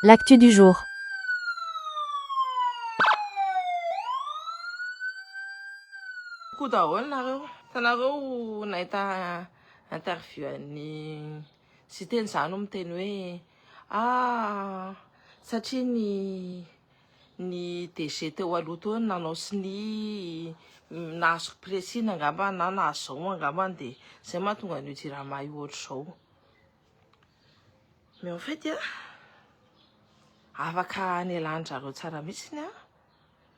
L'actu du jour. Coucou daholo nareo. Hitanareo nahita interview an'i Siteny za no miteny hoe ah satria ny ny DG teo aloha teo no nanao sonia nahazo pressing angamba na nahazo zao angamba dia zay mahatonga an'io jirama io ohatr'izao. Mais en fait a, afaka anelan-dry zareo tsara mihitsy a,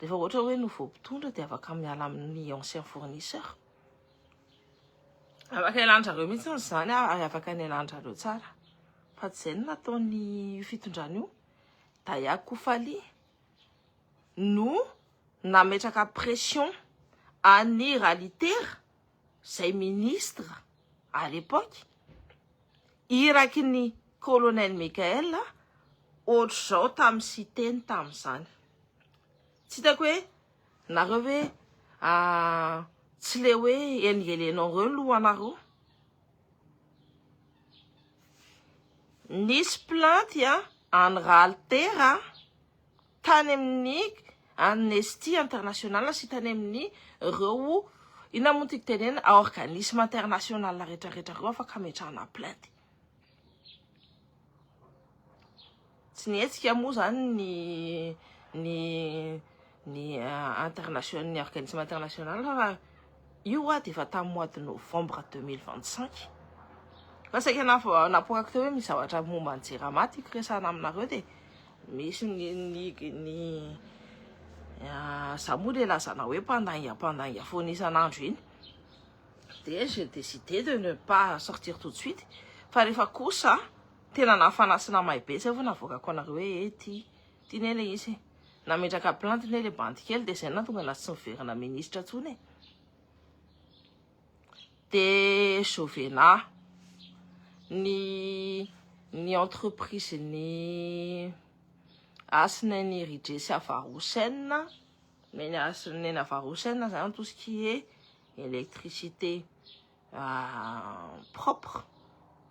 rehefa ohatra hoe nouveau mpitondra dia afaka miala amin'ny ancien fournisseur. Afaka ialan-dry zareo mihitsy izany ary afaka anelan-dry zareo tsara. Fa tsy izay no nataon'io fitondrana io. Daya Koufali no nametraka pression an'i Ralitera izay ministre à l'époque iraky ny colonel Michael ohatr'izao tamin'ny Siteny tamin'izany. Tsy hitako hoe nareo hoe tsy le hoe elingelenao reo lohanareo. Nisy plainte an'i Ralitera tany amin'ny Amnesty International sy tany amin'ny reo inona moa tiako tenena organisme international rehetra rehetra reo afaka ametrahana plainte. Tsy nihetsika moa zany ny ny ny international ny organisme international fa io a dia efa tamin'ny mois de novembre 2025. Fa saika napoakako teo hoe misy zavatra momba ny Jirama tiako resahana aminareo dia misy ny ny ny za moa le lazana hoe mpandainga mpandainga foana isan'andro iny dia j'ai décidé de ne pas sortir tout de suite fa rehefa kosa tena nafana sy namay be zay vao navoakako anareo hoe ty ty ne le izy nametraka plainte ne le bandy kely dia zay nahatonga anazy tsy miverina ministre intsony e. Dia Jovena ny ny entreprise ny Hasina ny Ridje sy Avarosen mais ny Hasina ny Avarosen zany tout ce qui est électricité propre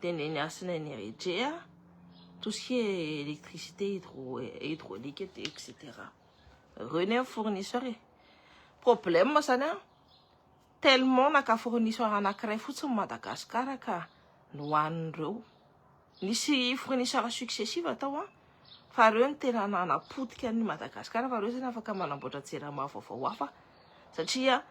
dia ny Hasina ny Ridje tout ce qui est électricité hydro hydraulique etc. Reo ne fournisseur e. Problème zany a tellement naka fournisseur anankiray fotsiny Madagasikara ka nohanin'ireo. Nisy fournisseur successive atao a fa reo no tena nanapotika ny Madagasikara fa reo zany afaka manamboatra jirama vaovao hafa satria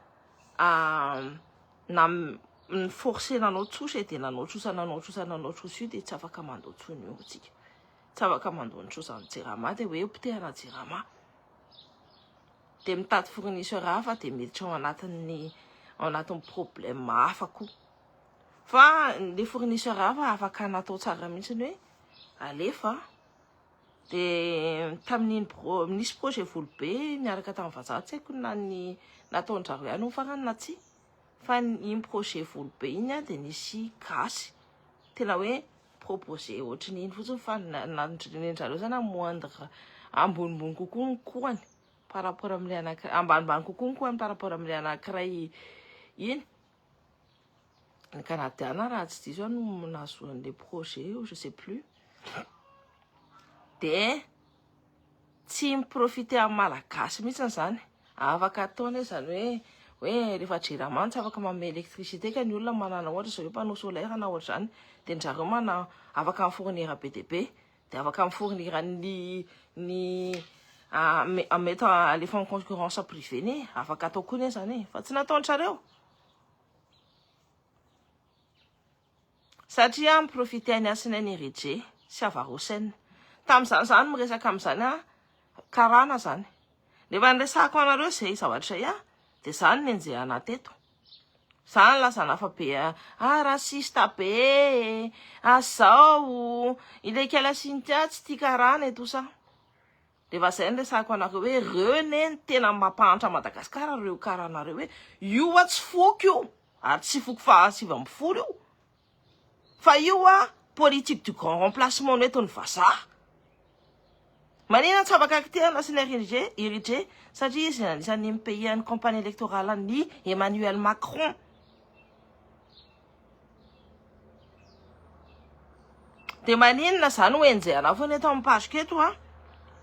na ny forcé nanao trosa e dia nanao trosa nanao trosa nanao trosa io dia tsy afaka mandoa intsony io tsika. Tsy afaka mandoa ny trosan'ny jirama dia hoe potehana jirama. Dia mitady fournisseur hafa dia miditra ao anatin'ny ao anatin'ny problème hafa koa. Fa le fournisseur hafa afaka natao tsara mihitsy hoe alefa dia tamin'iny pro nisy projet volobe niaraka tamin'ny vazaha tsy haiko na ny nataon-dRareo ihany farany na tsia fa iny projet volobe iny a dia nisy gasy tena hoe proposé ohatran'iny fotsiny fa nandrendreo zany moindre ambonimbony kokoa ny kohany par rapport amin'ilay anankiray ambanimbany kokoa ny kohany par rapport amin'ilay anankiray iny. Ny Canadiana raha tsy diso aho no nahazoan'ilay projet ou je sais plus. Dia tsy miprofiter amin'ny malagasy mihitsy zany. Afaka ataony zany hoe hoe rehefa jirama tsy afaka manome électricité ka ny olona manana ohatra zao hoe panneau solaire na ohatra zany dia ny zareo mana afaka mifournir be dia be dia afaka mifournir ny ny mety alefa en concurrence privée ne afaka atao koa ne zany e fa tsy nataon-tsareo satria miprofiter ny Hasina ny Ridje sy Avarosen tamin'izany zany miresaka amin'izany a karana zany rehefa niresahako anareo zay zavatra zay a dia zany nenjehana teto zany lazana fa be ah raciste be ah zao ilay kala Cynthia tsy tia karana et tout ça rehefa zay niresahako anareo hoe reo ne ny tena mampahantra Madagasikara reo karanareo hoe io a tsy foko io ary tsy foko faha 19 io fa io a politique du grand remplacement no entin'ny vazaha manina tsy afaka kitehana sy ny Ridje satria izy anisan'ny pays ny campagne électorale ny Emmanuel Macron. De maninona zany ho enjehana foana eto amin'ny page-ko eto a?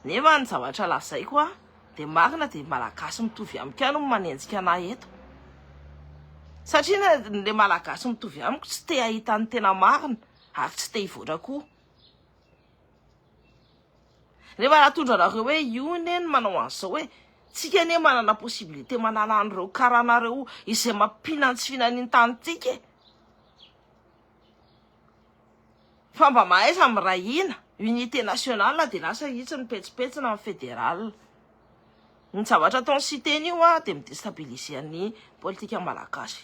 Nefa ny zavatra lazaiko a, de marina de malagasy mitovy amiko ihany no manenjika anah eto. Satria le malagasy mitovy amiko tsy te hahita ny tena marina ary tsy te hivoatra koa. Rehefa natondro anareo hoe io anie no manao an'izao hoe tsika anie manana possibilité manala an'ireo karana ireo izay mampihinana tsy fihinan'ny tanintsika e. Fa mba mahaiza miray hina, unité nationale dia lasa itsy ny petsipetsina amin'ny fédéral. Ny zavatra ataon'ny Siteny io a dia mi-destabiliser ny politika malagasy.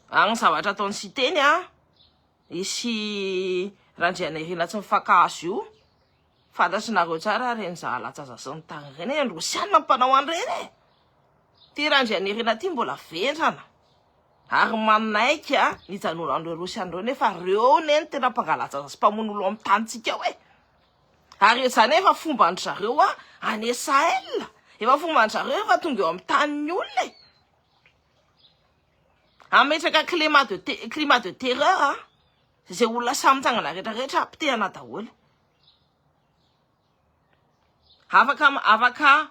Ary ny zavatra ataon'ny Siteny a Isy Randrianirina tsy mifankahazo io, fantatrinareo tsara ireny zahalatsaza sy ny tariny ireny e, ny Rosiana no mpanao an'ireny e! Ity Randrianirina ity mbola vendrana ary manaiky ny hijanonan'ireo Rosiana ireo nefa ireo anie no tena mpangalatsaza sy mpamono olo amin'ny tanintsika ao e! Ary izany efa fomban-dry zareo any Sahel, efa fomban-dry zareo efa tonga eo amin'ny tanin'ny olona e! Hametraka climat de climat de terreur a, izay olona samy mitsangana rehetra rehetra potehana daholo. Afaka afaka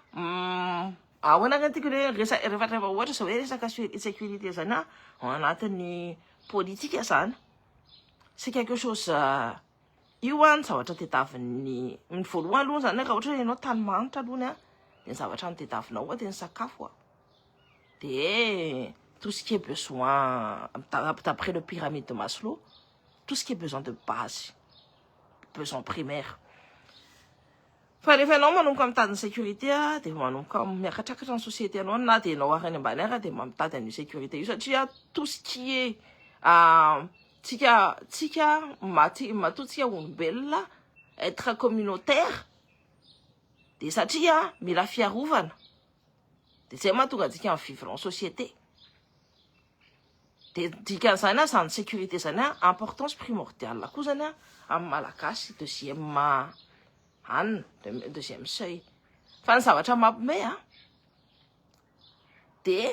ahoana re tiako hoe resa rehefa rehefa ohatra zao hoe resaka sécurité zany a ao anatin'ny politika zany c'est quelque chose io a ny zavatra tediavin'ny ny voalohany aloha zany raha ohatra hoe ianao tany mahantra aloha ny a de ny zavatra notediavinao a de ny sakafo a. De tout ce qui est besoin, d'après le pyramide de Maslow, tout ce qui est besoin de base, besoin primaire. Fa rehefa ianao manomboka mitady ny sécurité a, dia manomboka miakatrakatra ny société anao na dia ianao ary any ambany ary dia mitady an'io sécurité io satria tout ce qui est tsika tsika maty matoa tsika olombelona être communautaire dia satria mila fiarovana. Dia zay mahatonga antsika mi-vivre en société. Dia dikan'izany a, zany sécurité zany a, importance primordiale koa zany a, amin'ny Malagasy deuxième anina, deuxième seuil. Fa ny zavatra mampime a, dia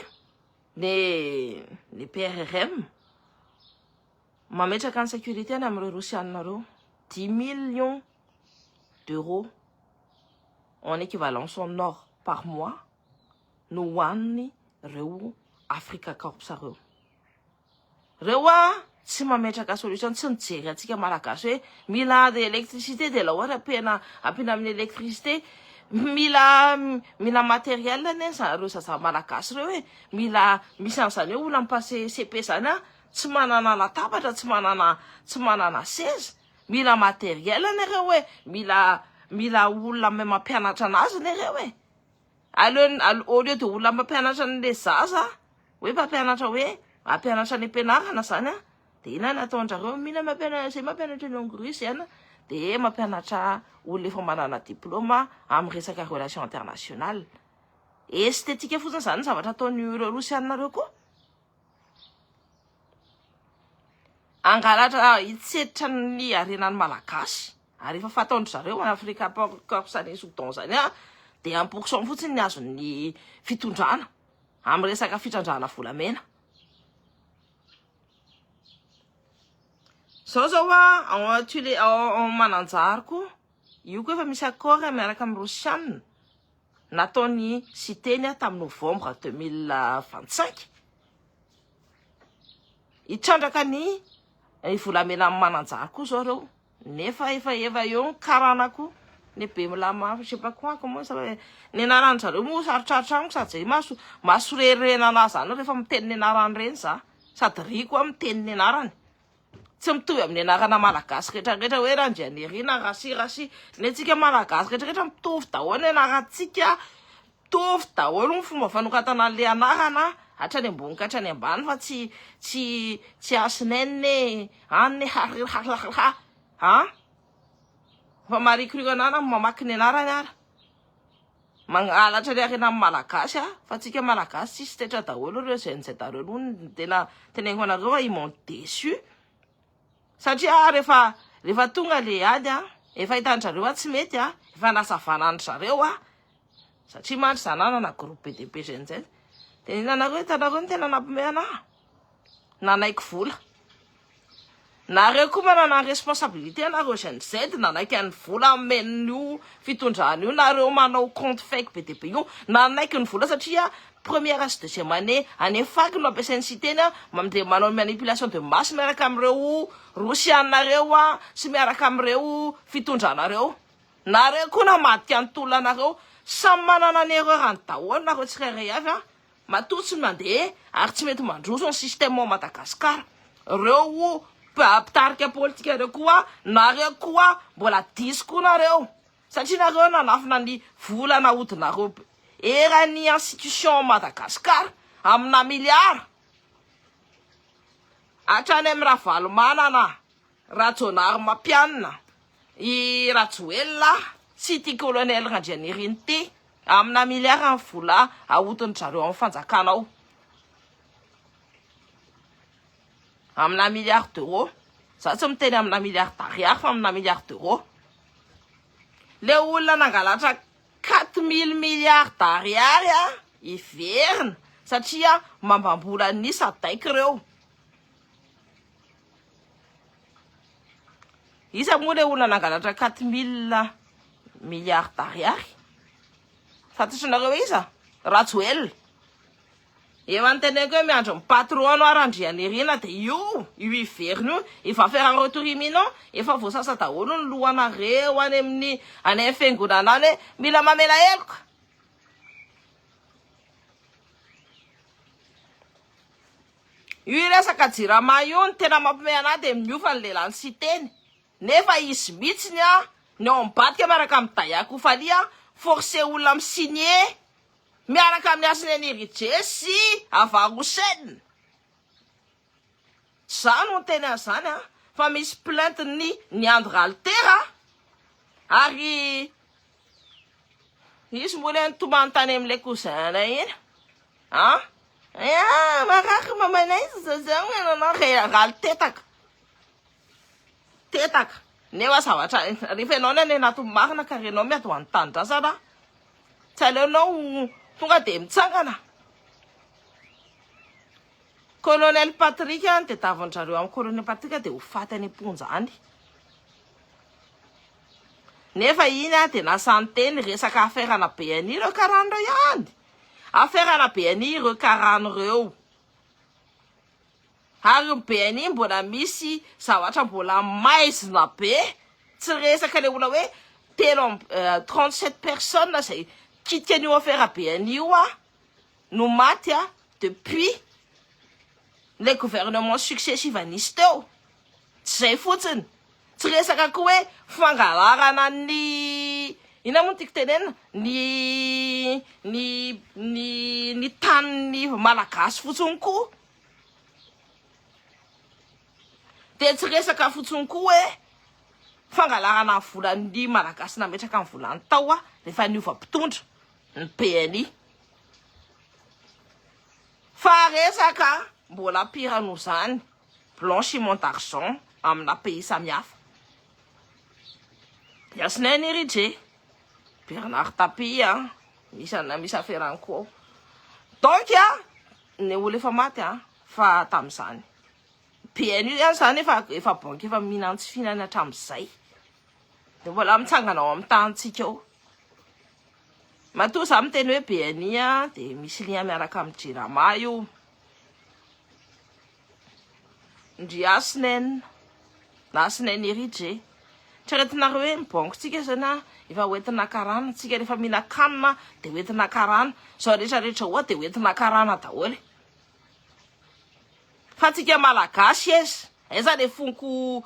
ny ny PRRM mametraka ny sécurité any amin'ireo Rosianina ireo, 10 millions d'euros en équivalence en or par mois no hohaniny reo Africa Corps reo. Reo a tsy mametraka solution, tsy mijery antsika malagasy hoe mila de électricité de la ohatra ampiana ampiana amin'ny électricité, mila mila matériel anie reo zaza malagasy reo e, mila misy an'izany hoe olona mi-passer CP zany a tsy manana latabatra, tsy manana tsy manana seza. Mila matériel nareo e, mila mila olona mahay mampianatra anazy nareo e. Aleo au lieu de olona mampianatra an'le zaza, hoe mpampianatra hoe mampianatra any am-pianarana zany a, de inona no ataon-drareo? Mila mampianatra zay mampianatra langue russe ihany de mampianatra olona efa manana diplôme amin'ny resaka relation internationale. Esthétique fotsiny zany ny zavatra ataon'ireo rosianina reo koa. Hangalatra hitsetra ny harenan'ny Malagasy ary efa fataon-dry zareo any Afrika Corps any Soudan zany a dia un pour cent fotsiny ny azon'ny fitondrana amin'ny resaka fitrandrahana volamena. Zao zao a ao Tule ao Mananjary koa io koa efa misy accord miaraka amin'ny Rosianina nataon'i Siteny tamin'ny novembre 2025 hitrandraka ny volamena amin'ny Mananjary koa zao reo nefa efa efa eo ny karana koa ny be milama je sais pas quoi comment ça va ny anaran zareo moa sarotrarotra amiko sady zay maso masorerena anazy zany rehefa miteny ny anarany reny za sady riko aho miteny ny anarany Tsy mitovy amin'ny anarana malagasy rehetra rehetra hoe Randrianirina, Rasy Rasy. Ny antsika malagasy rehetra rehetra mitovy daholo ny anarantsika, mitovy daholo ny fomba fanoratana an'ilay anarana hatrany ambony ka hatrany ambany fa tsy tsy tsy Hasinaine, Anne, ha ha. Fa marikoriko anah mamaky ny anarany ara. Mangalatra ny harenan'ny Malagasy a, fa tsika Malagasy tsisy tetra daholo ireo Gen Z ireo aloha no tena teneniko anareo fa ils m'ont déçu satria rehefa rehefa tonga le ady a, efa hitan-dry zareo fa tsy mety a, efa nasavana an-dry zareo a, satria mantsy za nanana groupe be dia be Gen Z, tenenina anareo hitanareo ny tena nampiomehy anahy, nanaiky vola. Nareo koa manana ny responsabilité nareo Gen Z nanaiky an'ny vola omen'io fitondrana io nareo manao compte fake be dia be io nanaiky ny vola satria première sy deuxième année any fac no ampiasain'ny Siteny a mandeha manao manipulation de masse miaraka amin'ireo rosiana reo a sy miaraka amin'ireo fitondrana reo. Nareo koa namadika ny tolona nareo samy manana ny erreur any daholo nareo tsirairay avy a matoa tsy mandeha ary tsy mety mandroso ny système ao Madagascar reo mpitarika politika reo koa nareo koa mbola diso koa nareo satria nareo nanafina ny vola nahodinareo eran'ny institution ao Madagascar amina milliard hatrany amin'ny Ravalomanana Rajaonarimampianina, i Rajoelina sy ity colonel Randrianirina ity amina milliard ny vola ahodin-dry zareo amin'ny fanjakana ao. Amina milliard d'euros. Za tsy miteny amina milliard d'ariary fa amina milliard d'euros. Le olona nangalatra 4000 milliards d'ariary a hiverina satria mambambola ny sadaiko ireo. Iza moa le olona nangalatra 4000 milliards d'ariary? Fantatrinareo iza? Rajoelina. Efa niteneniko hoe miandry ny patron anao Randrianirina dia io, io hiverina io, il va faire un retour imminent, efa voasasa daholo ny lohanareo any amin'ny any amin'ny fiangonana any hoe mila mamela heloka. Io resaka jirama io ny tena mampiomehy anah dia miova ny lehilahy ny Siteny nefa izy mitsiny an ny ao ambadika miaraka amin'ny Daya Kofaly an forcer olona mi signer miaraka amin'ny Hasina Nirije sy Avarosen tsy za no niteny an'izany an fa misy plainte ny Niandry Ralitera ary Izy moa le nitomany tany amin'ilay cousin anay iny. Ah? Ah, marary mamanay zazao nanao raly tetaka. Tetaka. Nefa zavatra rehefa ianao ny any anatin'ny marina ka renao miady ho an'ny tanindrazana, tsy aleonao tonga dia mitsangana. Colonel Patrick ny tedavin-drareo amin'ny Colonel Patrick dia ho faty any am-ponja any. Nefa iny ah dia lasa niteny resaka affaire ana BNI ireo karana ireo ihany. Affaire ana BNI ireo karana ireo. Ary ny BNI mbola misy zavatra mbola maizina be. Tsy resaka le olona hoe telo amby 37 personnes izay kitika an'io affaire BNI io ah no maty ah depuis le gouvernement successif nisy teo. Tsy izay fotsiny. Tsy resaka koa hoe fangalarana ny inona moa no tiako tenenina ny ny ny ny tanin'ny malagasy fotsiny koa. Dia tsy resaka fotsiny koa hoe fangalarana ny volan'ny malagasy nametraka ny volany tao rehefa niova mpitondra ny BNI. Fa resaka mbola pire noho izany. Blanchiment d'argent amina pays samihafa. Yasnain Irije, Bernard Tapie a, misy ana misy affaire any koa ao. Donc a, ny olona efa maty a, fa tamin'izany. BNU ihany zany efa efa banky efa mihinan-tsy fihinana hatramin'izay. Dia mbola mitsangana ao amin'ny tanintsika ao. Matoa za miteny hoe BNI a, dia misy lien miaraka amin'ny Jirama io. Ndry Asnen na Asnen Erije. Eritreretinareo hoe ny banque-tsika zany a, efa hoentina karana, tsika rehefa mihinan-kanina dia hoentina karana, zao rehetra rehetra ao dia hoentina karana daholo. Fa tsika malagasy aiza? Aiza le fonko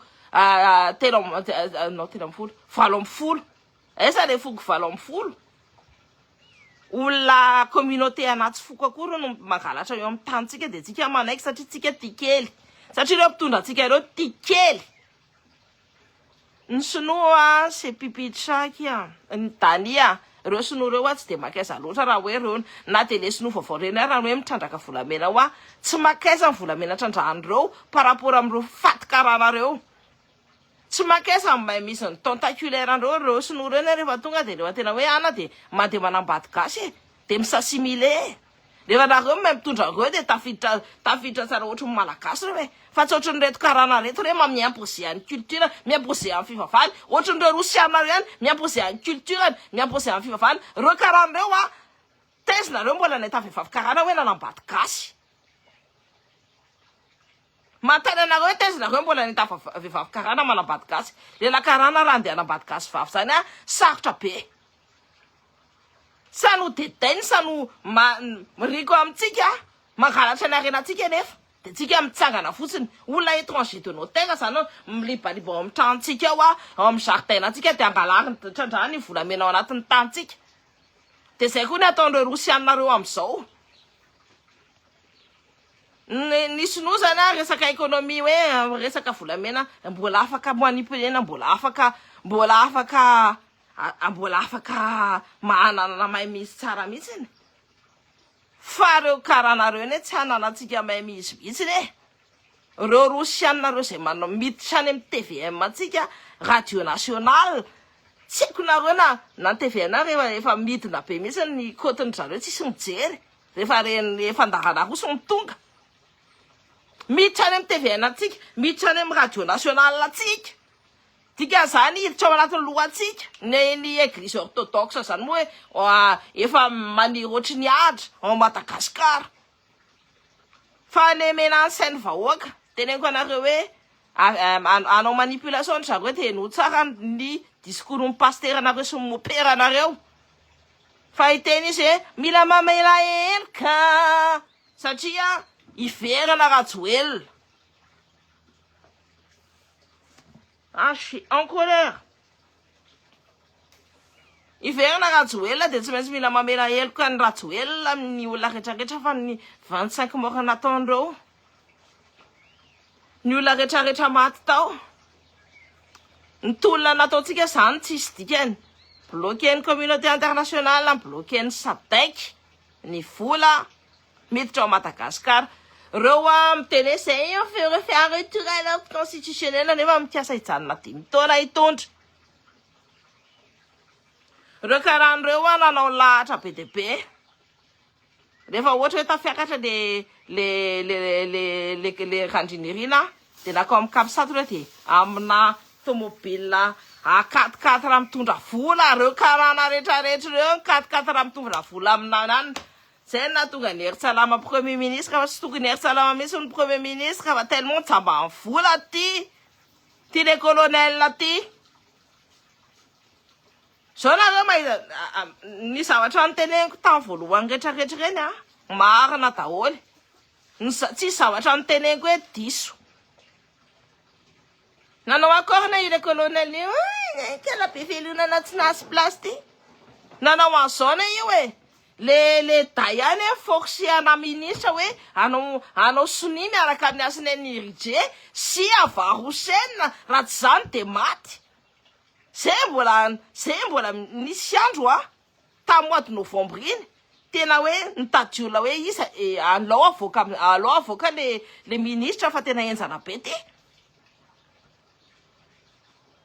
telo amby, non 13, 18, aiza le fonko 18? Olona communauté anaty foko akory no mangalatra eo amin'ny tanintsika dia tsika manaiky satria tsika tia kely. Satria ireo mpitondra antsika ireo tia kely. Ny sinoa c'est pipi de chat kia. Ny dania, ireo sinoa ireo tsy dia makaiza loatra raha hoe ireo na dia le sinoa vaovao ireny ary raha hoe mitrandraka volamena hoa tsy makaiza ny volamena trandrahan'ireo par rapport amin'ireo faty karana ireo. Tsy mankaiza ny mahay misy ny tentaculaire andreo reo sinoa reo ne rehefa tonga de rehefa tena hoe ana de mandeha manambady gasy e de mi-s'assimiler e. Rehefa nareo mahay mitondra an'ireo dia tafiditra tafiditra tsara ohatry ny malagasy ireo e. Fa tsy ohatrin'ireto karana ireto re ma mi-imposer ny culture, mi-imposer ny fivavahany. Ohatrin'ireo rosiana ireo ihany, mi-imposer ny culture-ny, mi-imposer ny fivavahany. Ireo karana ireo a, taiza nareo mbola nahita vehivavy karana hoe nanambady gasy? Manontany anareo hoe taiza nareo mbola nahita vehivavy karana manambady gasy? Lehilahy karana raha andeha hanambady gasy vavy zany a, sarotra be. Sa no dedainy sa no ma riko amintsika mangalatra ny harenantsika nefa de tsika mitsangana fotsiny olona étranger de nos terres zany milibaliba ao amin'ny tranontsika ao a ao amin'ny jardin antsika de angalariny trandrahany ny volamena ao anatin'ny tanintsika de zay koa ny ataon'ireo rosianina reo amin'izao ny ny sinoa zany a resaka économie hoe resaka volamena mbola afaka manipulena mbola afaka mbola afaka A mbola afaka manana mahay misy tsara mihitsiny fa reo karana reo anie tsy hananantsika mahay misy mihitsiny e reo rosiana reo zay manao miditra any amin'ny TVM antsika radio national tsy haiko nareo na na ny TVM na rehefa efa midina be mihitsy ny cote-ny zareo tsisy mijery rehefa reny fandaharana roso no tonga miditra any amin'ny TVM antsika miditra any amin'ny radio national antsika Dikan'izany hiditra ao anatin'ny lohantsika ny ny eglise orthodoxe zany moa hoe efa maniry ohatry ny ahitra ao Madagascar. Fahalemena ny sain'ny vahoaka. Teneniko anareo hoe hanao manipulation ry zareo dia henoy tsara ny discours ny pasiteranareo sy ny moperanareo. Fa hiteny izy hoe mila mamela heloka satria hiverina Rajoelina. Ah, je suis en colère. Hiverina Rajoelina dia tsy maintsy mila mamela heloka ny Rajoelina amin'ny olona rehetrarehetra fa ny 25 morts nataon'ireo. Ny olona rehetrarehetra maty tao. Ny tolona nataontsika izany tsisy dikany. Bloquer ny communauté internationale, bloquer ny SADC, ny vola. miditra ao Madagascar. Reo a miteny hoe zay io fait un retour à l'ordre constitutionnel nefa mikasa hijanona dimy taona hitondra. Reo karana reo a nanao lahatra be dia be. Rehefa ohatra hoe tafiakatra le le le le le le Randrinirina dia nakao amin'ny capsat reo dia amina tomobile a quatre quatre mitondra vola reo karana rehetra rehetra reo quatre quatre mitondra vola amina anana. Zay no nahatonga an'i Hery Tsalama premier ministre fa tsy tokony Hery Tsalama mihitsy no premier ministre fa tellement jamba ny vola ty ty le colonel ty. Zao nareo mahita ny zavatra noteneniko tamin'ny voalohany rehetra rehetra ireny a marina daholo. Ny tsisy zavatra noteneniko hoe diso. Nanao accord na io le colonel io eh, kala be velonana tsy nahazo place ty. Nanao an'izao na io e. Le le day ihany e forcé ana ministre hoe hanao hanao sonia miaraka amin'ny Hasinaine Iridje sy Avaro Hussein raha tsy izany de maty. Zay mbola zay mbola nisy andro a tamin'ny mois de novembre iny tena hoe nitady olona hoe iza e alao avoaka alao avoaka le le ministre fa tena henjana be ty.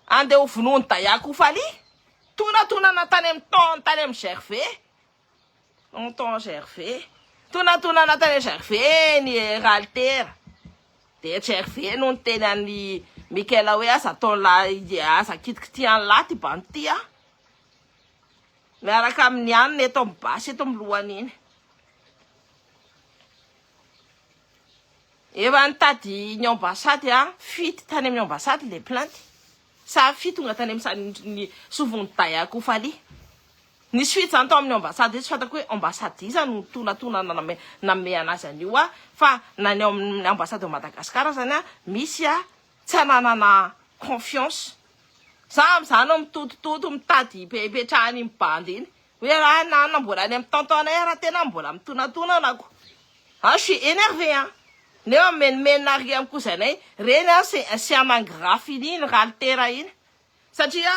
Andeha ho vonoin'i Dayako Fally. Tonatonana tany amin'ny ton tany amin'ny Gervais. Tonton Gervais. Tonatonana tany amin'ny Gervais ny Ralitera. Dia Gervais no niteny an'i Michael hoe aza ataon'lah aza kitikitihan'lah ty bandy ty a. Miaraka amin'ny anona eto amin'ny basy eto amin'ny lohany iny. Efa nitady ny ambassade a, fity tany amin'ny ambassade le plainte. Sa fy tonga tany amin'ny ny souvon'ny Dayako Fally. Nisy fy zany tao amin'ny ambassade, tsy fantako hoe ambassade iza no tonatona naname nanome anazy an'io a, fa na ny ao amin'ny ambassade ao Madagascar zany a, misy a tsy ananana confiance. Za amin'izany no mitotototo mitady hipetrahan'iny bandy iny. Hoe raha na mbola any amin'ny tonton-nay raha tena mbola mitonatonana ko. Ah, je suis énervé hein. Nefa mimenomenona ary amin'ny cousin-nay. Reny ah, c'est c'est un ingrat fini iny Ralitera iny. Satria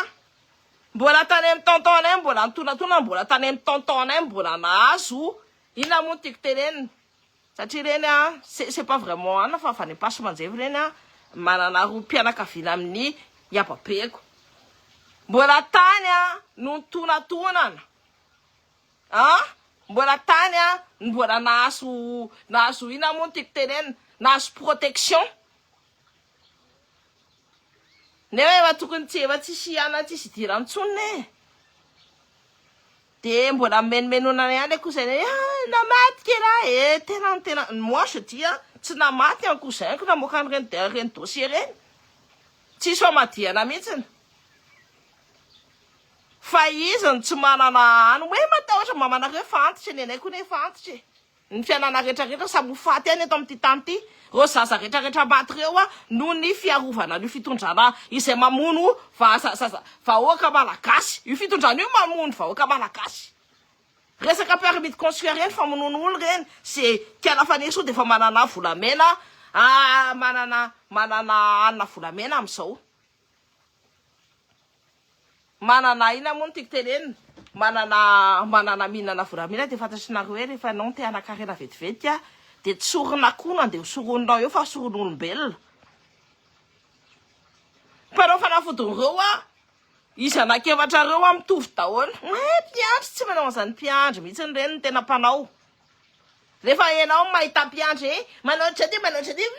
mbola tany amin'ny tonton-nay mbola nitonatona mbola tany amin'ny tonton-nay mbola nahazo. Inona moa no tiako tenenina? Satria ireny a, c'est c'est pas vraiment anona fa avy any Ampasimanjeva ireny a, manana rohim-pianakaviana amin'ny iababeko. Mbola tany a no nitonatonana a! Mbola tany a, mbola nahazo nahazo inona moa no tiako tenenina, nahazo protection. Nefa efa tokony tsy efa tsisy ana tsisy idirany intsony ne. De mbola mimenomenona ihany le cousin hoe ah namadika elah e, tena tena moi je dis a, tsy namaty ny cousin-ko namoaka an'ireny ireny dossier ireny. Tsisy famadihana mihitsiny. Fa izy no tsy manana any hoe matahotra mamanareo efa antitra e, nenay koa nefa antitra e. Ny fiainana rehetra rehetra samy ho faty ihany eto amin'ity tany ity. Ireo zaza rehetra rehetra maty ireo a noho ny fiarovana an'io fitondrana izay mamono vazaza vahoaka malagasy. Io fitondrana io mamono vahoaka malagasy. Resaka permis de construire ireny famonoana olona ireny. Ze kiala Fanirisoa dia efa manana volamena manana manana hanina volamena amin'izao. Manana inona moa no tiako tenenina? Manana manana mihinana volamena dia fantatrinareo hoe rehefa ianao te hanan-karena vetivety dia tsorina koa no andeha ho soroninao eo fa soron'olombelona. Mpanao fanafodin'ireo a, izy anankiefatra ireo a mitovy daholo. Eh, mpiandry tsy manao an'izany mpiandry mihitsy ireny no tena mpanao. Rehefa ianao mahita mpiandry eh, manao ohatr'izao dia manao ohatr'izao dia ui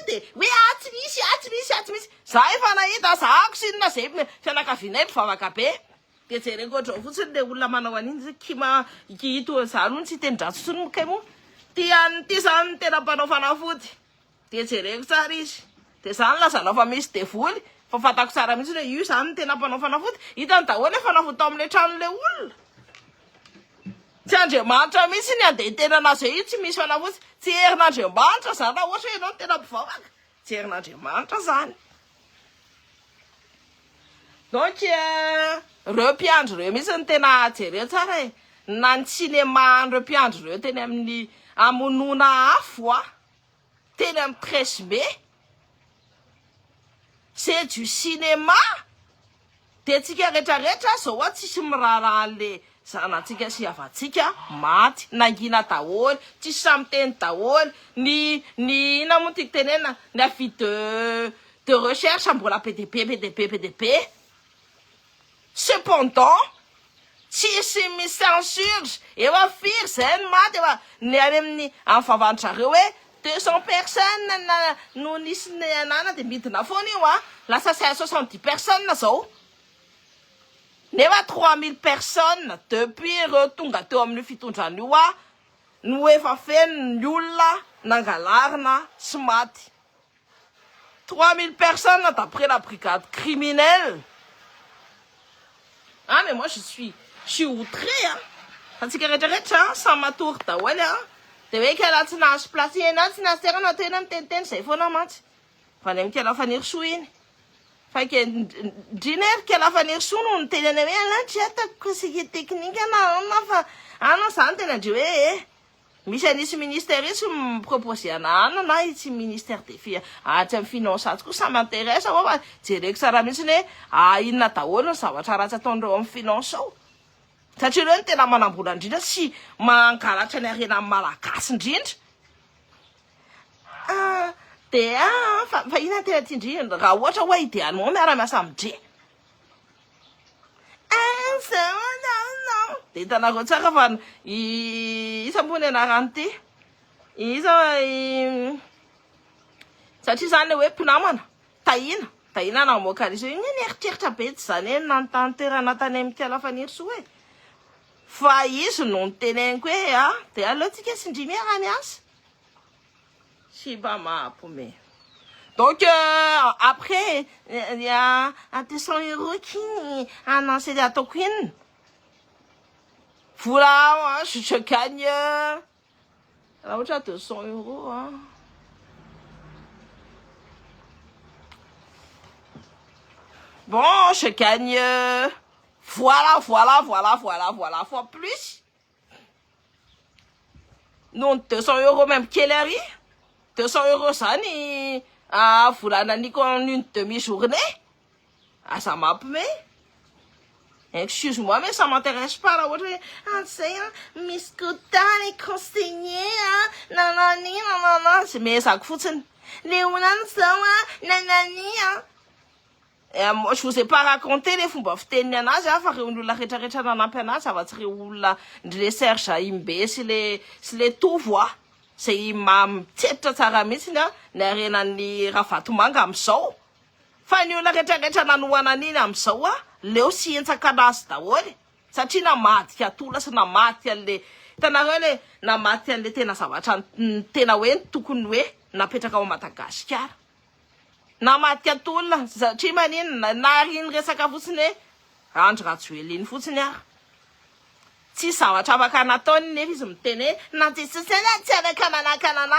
dia hoe atsy misy, atsy misy, atsy misy. Za efa nahita, zahako sy inona zay fianakavianay mpivavaka be. Dia jereko ohatr'izao fotsiny le olona manao an'iny zay kima ito za aloha tsy hiteny dratsy intsony kay moa. Ty an'ny ty zany no tena mpanao fanafody. Dia jereko tsara izy. Dia za nilazanao fa misy devoly fa fantako tsara mihitsy hoe io zany no tena mpanao fanafody. Hitany daholo le fanafody tao amin'ilay tranon'ilay olona. Tsy Andriamanitra mihitsy ny andeha hiteny anazy hoe io tsy misy fanafody. Tsy herin'Andriamanitra zany raha ohatra hoe ianao no tena mpivavaka. Tsy herin'Andriamanitra zany. Donc ireo mpiandry ireo mihitsy no tena jereo tsara e. Na ny cinéma an'ireo mpiandry ireo teny amin'ny hamonoana afo a. Teny amin'ny 13 mai. C'est du cinéma. Dia tsika rehetra rehetra zao a tsisy miraharaha an'le zanatsika sy havantsika maty nangina daholo tsisy samy miteny daholo ny ny inona moa tiako tenenina ny avis de de recherche mbola be dia be be dia be be dia be cependant tsisy mi-censure efa firy zay ny maty efa ny any amin'ny amin'ny vavan-dry zareo hoe 200 personnes na no nisy nianana dia midina foana io a lasa 70 personnes zao nefa 3000 personnes depuis ireo tonga teo amin'io fitondrana io a no efa feno ny olona nangalarina sy maty 3000 personnes d'après la brigade criminelle. Ah mais moi je suis je suis outré hein. Antsika rehetra rehetra samy matory daholo hein. Dia hoe kala tsy nahazo place ianao tsy nahazo toerana tena miteniteny izay foana mantsy. Fa any amin'ny kala Fanirisoa iny. Fa ke ndrina ery kala Fanirisoa no niteny any hoe aleo tsy ataoko conseiller technique na anona fa anona izany tena ndry hoe eh. Misy an'itsy ministère itsy mi-proposer ana anona na itsy ministère des fi atsy amin'ny finance atsy koa ça m'intéresse ho'a fa jereko tsara mihitsy hoe ah inona daholo ny zavatra ratsy ataon'ireo amin'ny finance ao. Satria ireo no tena manambola indrindra sy mangalatra ny harenan'ny malagasy indrindra. Ah, dia ah, fa, fa inona no tena tian-dry raha ohatra hoe idéalement miara-miasa amin-dry. Dia hitanareo tsara fa iza moa ny anaran'ity? Iza i satria izany le hoe mpinamana, Tahina, Tahina namoaka an'izy io, iny nieritreritra be tsy izany hoe nanontany toerana tany amin'ny Mikala Fanirisoa e. Fa izy no niteneniko hoe ah, dia aleo tsika sy ndry miara-miasa. Sipa mampome. Donc après il y a un 200 euros qui annoncé ataoko inona? Vola je, je gagne raha ohatra 200 euros hein. Bon, je gagne voilà, voilà, voilà, voilà, voilà fois plus. Noho ny 200 euros même kely ary 200 euros zany vola naniko en une demi journée aza mampime excuse moi mais ça m'intéresse pas raha ohatra hoe ah zay a misy quota les conseillers a nanani nanana zay mehezako fotsiny le olana zao a nanani a. Je vous ai pas raconté le fomba fiteniny anazy a, fa reo ny olona rehetrarehetra nanampy anazy, afa-tsy reo olona ndry le Serge Imbe sy le Tovo a, zay mitsetitra tsara mihitsiny a ny arenan'ny Ravatomanga am'izao. Fa ny olona rehetrarehetra nanohana an'iny am'izao a, leo sy entsaka anazy daholy, satria namadika tola sy namadika an'le, hitanareo, le namadika an'le tena zavatra tena hoe tokony hoe napetraka ao Madagasikara. Namadika tolona satria maninona? Nariny resaka fotsiny hoe Andry Rajoelina fotsiny ary tsy zavatra afaka nataony, nefa izy miteny hoe na tsy afaka manakana ana,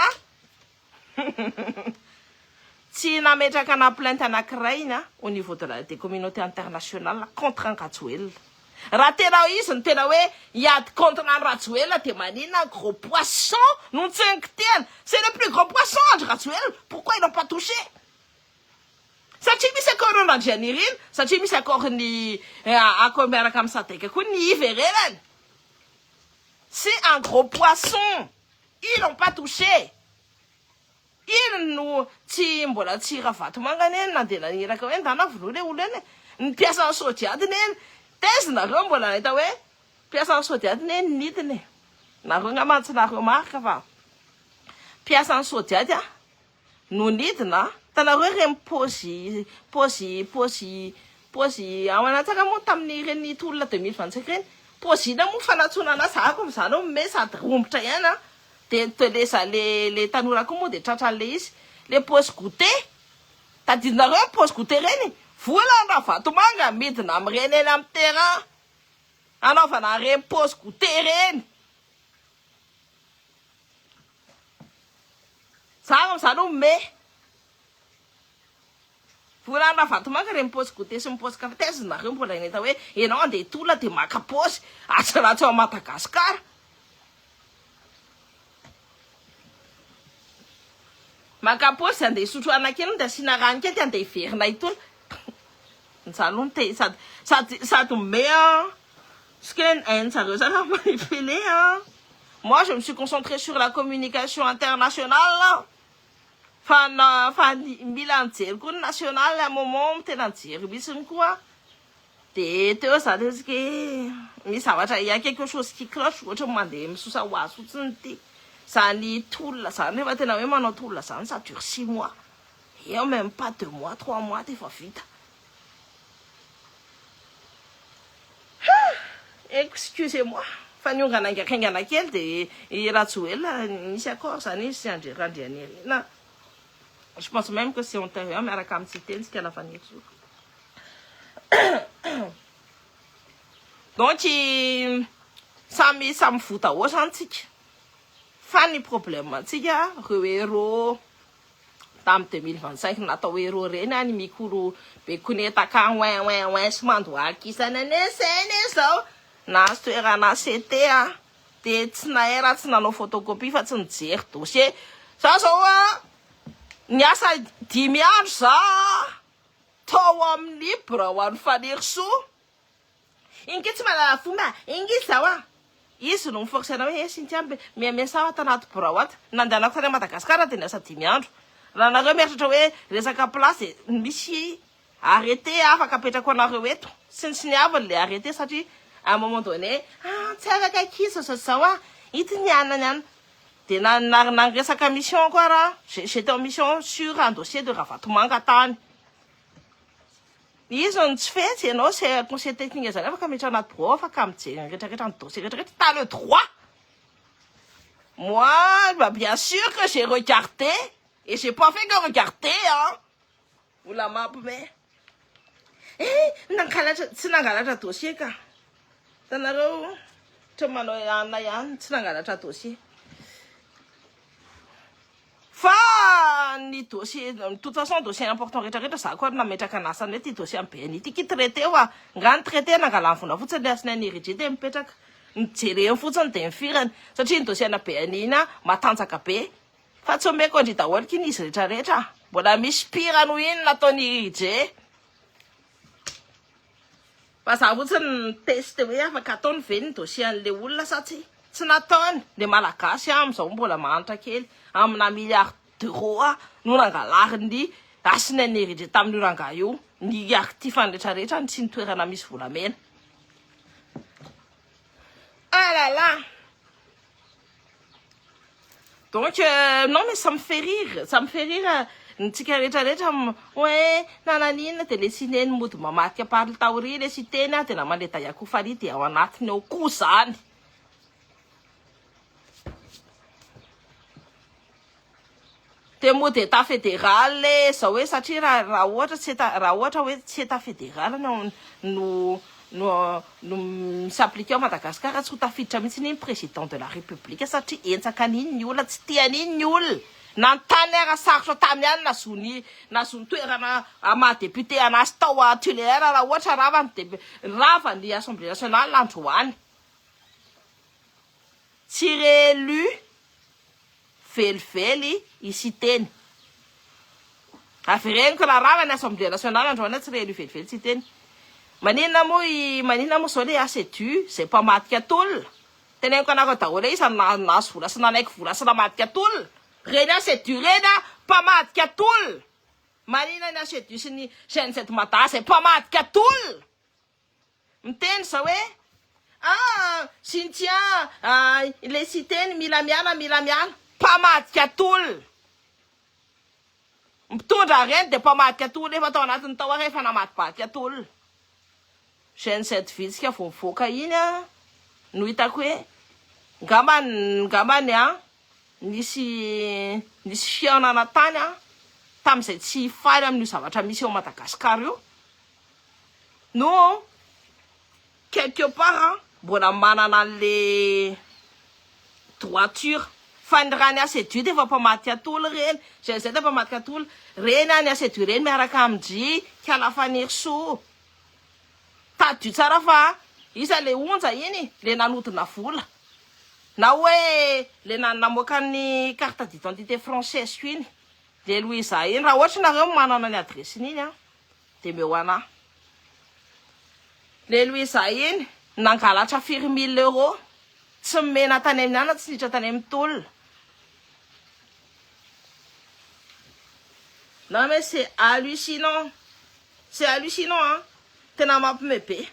tsy nametraka na plainte anankiray iny a au niveau de la des communautés internationales contre an Rajoelina. Raha tena izy ny tena hoe hiady contre an Rajoelina, de maninona gros poisson no ntsengitiana? C'est le plus gros poisson, Andry Rajoelina. Pourquoi ils l'ont pas touché? Satria misy accord Randrianirina, satria misy accord ny accord miaraka amin'ny SADC koa ny iverenany. C'est un gros poisson, ils l'ont pas touché. Ino no tsy mbola tsy Ravatomanga eny nandeha naniraka hoe ndana vonoa le olo eny ny mpiasan'ny Sodiadiny eny tezinareo? Mbola nahita hoe mpiasan'ny Sodiadiny eny nidiny nareo ngamba tsy nareo marika fa mpiasan'ny Sodiady a no nidina tanareo reny pozy pozy pozy pozy ao anatsaka moa tamin'ny reny tolona 2025 reny pozy ina moa fanatsoana anazy ako am'izany ao me sady rombotra ihany a de le za le tanora koa moa de tratran'le izy le pause goûter. Tadidinareo pause goûter reny? Vola Ravatomanga midina am'ireny eny amin'ny terrain anaovana reny pause goûter reny. Za am'izany ho me vola Ravatomanga reny pause goûter sy ny pause café. Tezinareo mbola nahita hoe ianao andeha tolona de maka pause atsy ratsy ao Madagasikara, maka pause andeha hisotro anakely de asiana rano kely de andeha hiverina itony. Za aloha ny te sady me a ce que hain-jareo zany manipuler a. Moi, je me suis concentré sur la communication internationale, fa na fa mila nijery koa ny national à moment, tena nijery mihitsiny koa. De teo zany izy ke misy zavatra, il y a quelque chose qui cloche, ohatra mandeha misosa ho azy fotsiny ty zany tolona zany. Rehefa tena hoe manao tolona zany, ça dure 6 mois et même pas, 2 mois, 3 mois de efa vita. Excusez-moi fa niongana haingankaingana kely. De i Rajoelina misy accord zany izy sy Andry Randrianirina. Je pense même que c'est antérieur miaraka amin'ny Siteny Lafanirisoa. Donc samy voa daholo zany tsika, fa ny problème antsika, reo héros tamy 2025 natao héros reny any mikoro be konetaka oin oin oin sy mandohalika isany aneseny zao nahazo toerana CT a, de tsy nahay raha tsy nanao photocopie fa tsy nijery dossier. Za zao a niasa 5 andro za tao amin'ny birao any Fanirisoa inge tsy malala fomba inge zao a izy no miforcena hoe: "Cynthia, miamiasa tanaty birao ato." Nandehanako tany Madagasikara de niasa 5 andro. Raha nareo mieritratra hoe resaka place, misy arrêté afaka apetrako anareo eto sy ny aviny le arrêté, satria à un moment donné, ah, tsy afaka akiza zao zao a ity ny anany any de na na resaka mission koa. Raha j'étais en mission sur un dossier de Ravatomanga tany izy no tsy fetsy ianao, c'est conseil technique zany afaka miditra anaty bureau, afaka mijery ny rehetrarehetra, ny dossier rehetrarehetra, t'as le droit. Moi, bah, bien sûr que j'ai regardé et j'ai pas fait que regarder hein. Ola mampime eh nangalatra, tsy nangalatra dossier ka tanareo tra manao anina ihany, tsy nangalatra dossier fa ny dossier, de toute façon, dossier important rehetrarehetra za koa nametraka anasany hoe ty dossier amy BNI ty ki traité oa nga ny traité nangalany vola fotsiny le asiny aniridry de mipetraka mijereny fotsiny de mifirany, satria ny dossier na BNI iny a matanjaka be fa tsy omeko andry daholo kiny izy rehetrarehetra. Mbola misy pire no iny nataony ridre fa za fotsiny niteste hoe afaka ataony ve ny dossier an'le olona sa tsy nataony. Le malagasy a am'izao mbola mahantra kely amina milliard d'euro a no nangalariny. Hasina nirindry tamin'io rangahy io ny actif-ny rehetrarehetra ny tsy ny toerana misy volamena. Ah là là! Donc euh, non mais ça me fait rire, ça me fait rire ny tsika rehetrarehetra hoe nananina de le sineny mody mamadika parle taoria le siteny a de namale dayakofari de ao anatiny ao koa zany. De mody état fédéral le zao hoe satria raha raha ohatra tsy état raha ohatra hoe tsy état fédéral no no no no mi-s'applique ao Madagascar, tsy ho tafiditra mihitsy ny président de la république satria entsaka an'iny ny olona, tsy tia an'iny ny olona. Nanontany aho raha sarotra taminy ihany nazony nazony toerana maha député anazy tao à Tuléar raha ohatra rava ny dé rava ny assemblée nationale androany. Tsy réélu velively i Siteny. Avereniko raha rava ny assemblée nationale androany, tsy réélu velively Siteny. Maninona moa i maninona moa zao le ACDU zay mpamadika tolona? Teneniko anareo daholo hoe isan'ny nahazo vola sy nanaiky vola sy namadika tolona. Reny ACDU reny a mpamadika tolona. Maninona ny ACDU sy ny GNZ Mada zay mpamadika tolona? Miteny zao hoe ah Cynthia, ah, le Siteny mila miala mila miala. Mpamadika tolona. Mpitondra reny de mpamadika tolona efa tao anatin'ny tao ary efa namadibadika tolona. GNZ vitsika vao mivoaka iny a no hitako hoe ngambany ngambany a nisy nisy fihaonana tany a tamin'izay tsy faly amin'io zavatra misy eo Madagasikara io no quelque part a mbola manana an'le droiture, fa ny raha ny ACDU de efa mpamadika tolona reny, GNZ mpamadika tolona reny a, ny ACDU reny miaraka amin-dry Kalafanirisoa. Tadidio tsara fa iza le onja iny le nanodina vola na hoe le namoaka ny carte d'identité française ko iny le Louisa iny. Raha ohatra nareo manana ny adresse-ny iny a de meo anahy le Louisa iny nangalatra firy mille euros, tsy mena tany amin'ny ana, tsy niditra tany amin'ny tolona. Non mais c'est hallucinant, c'est hallucinant hein, tena mampime be.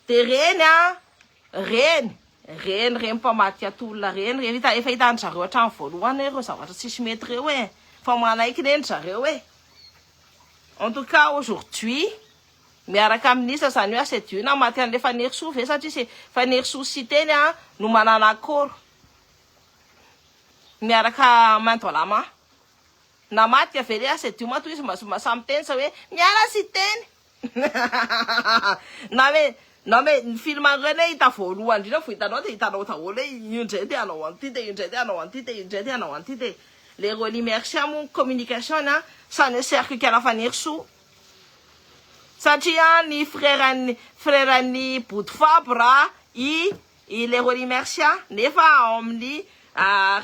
De reny a reny reny reny mpamadika tolona reny reny hita efa hitany zareo hatramin'ny voalohany hoe ireo zavatra tsisy mety ireo e, fa manaiky reny zareo e. En tout cas aujourd'hui miaraka amin'isa zany hoe ACDU namaty an'le Fanirisoa ve, satria se Fanirisoa Siteny a no manana accord miaraka main dans la main, namadika ve le ACDU matoa izy samy miteny sa hoe miala Siteny na hoe non mais ny film reny hoe hita voalohany indrindra vao hitanao de hitanao daholo hoe io indray de hanao an'ity, de io indray de hanao an'ity, de io indray de hanao an'ity. De le Rolly Mercia moa communication a ça ne sert que Kalafanirisoa satria ny frère-ny frère-ny Bodo Fabre i le Rolly Mercia, nefa ao amin'ny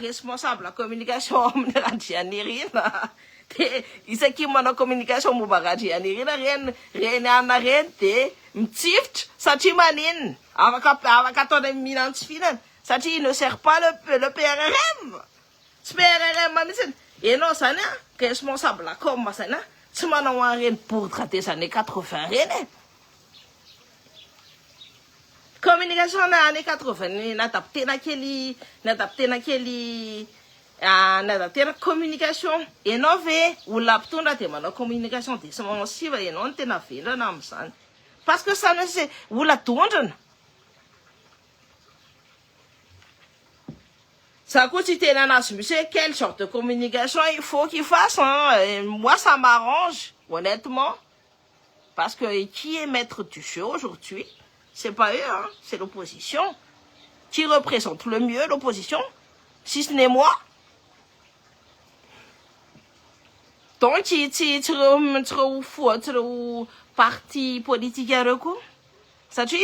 responsable communication ao amin'ny Randrianirina, de isaky manao communication momba Randrianirina reny reny anina reny de mitsifotra satria maninona afaka afaka ataony mihinana tsy fihinana satria il ne sert pas le PRRM, tsy PRRM mihitsy enao zany a responsable com zany a tsy manao an'ireny bourdre des années 80 reny e, communication na années 80 nadaptena kely nadaptena kely nadaptena communication. Enao ve olona mpitondra de manao communication défensive, enao no tena vendrana amin'izany parce que ça ne c'est olona dondrona. Ça koa tsy tena anazy misy hoe quel genre de communication il faut qu'il fasse hein. Et moi ça m'arrange honnêtement parce que qui est maître du jeu aujourd'hui? C'est pas eux hein, c'est l'opposition. Qui représente le mieux l'opposition si ce n'est moi? Donc tsy tsy tsy reo tsy reo fo tsy reo parti politique reo koa satria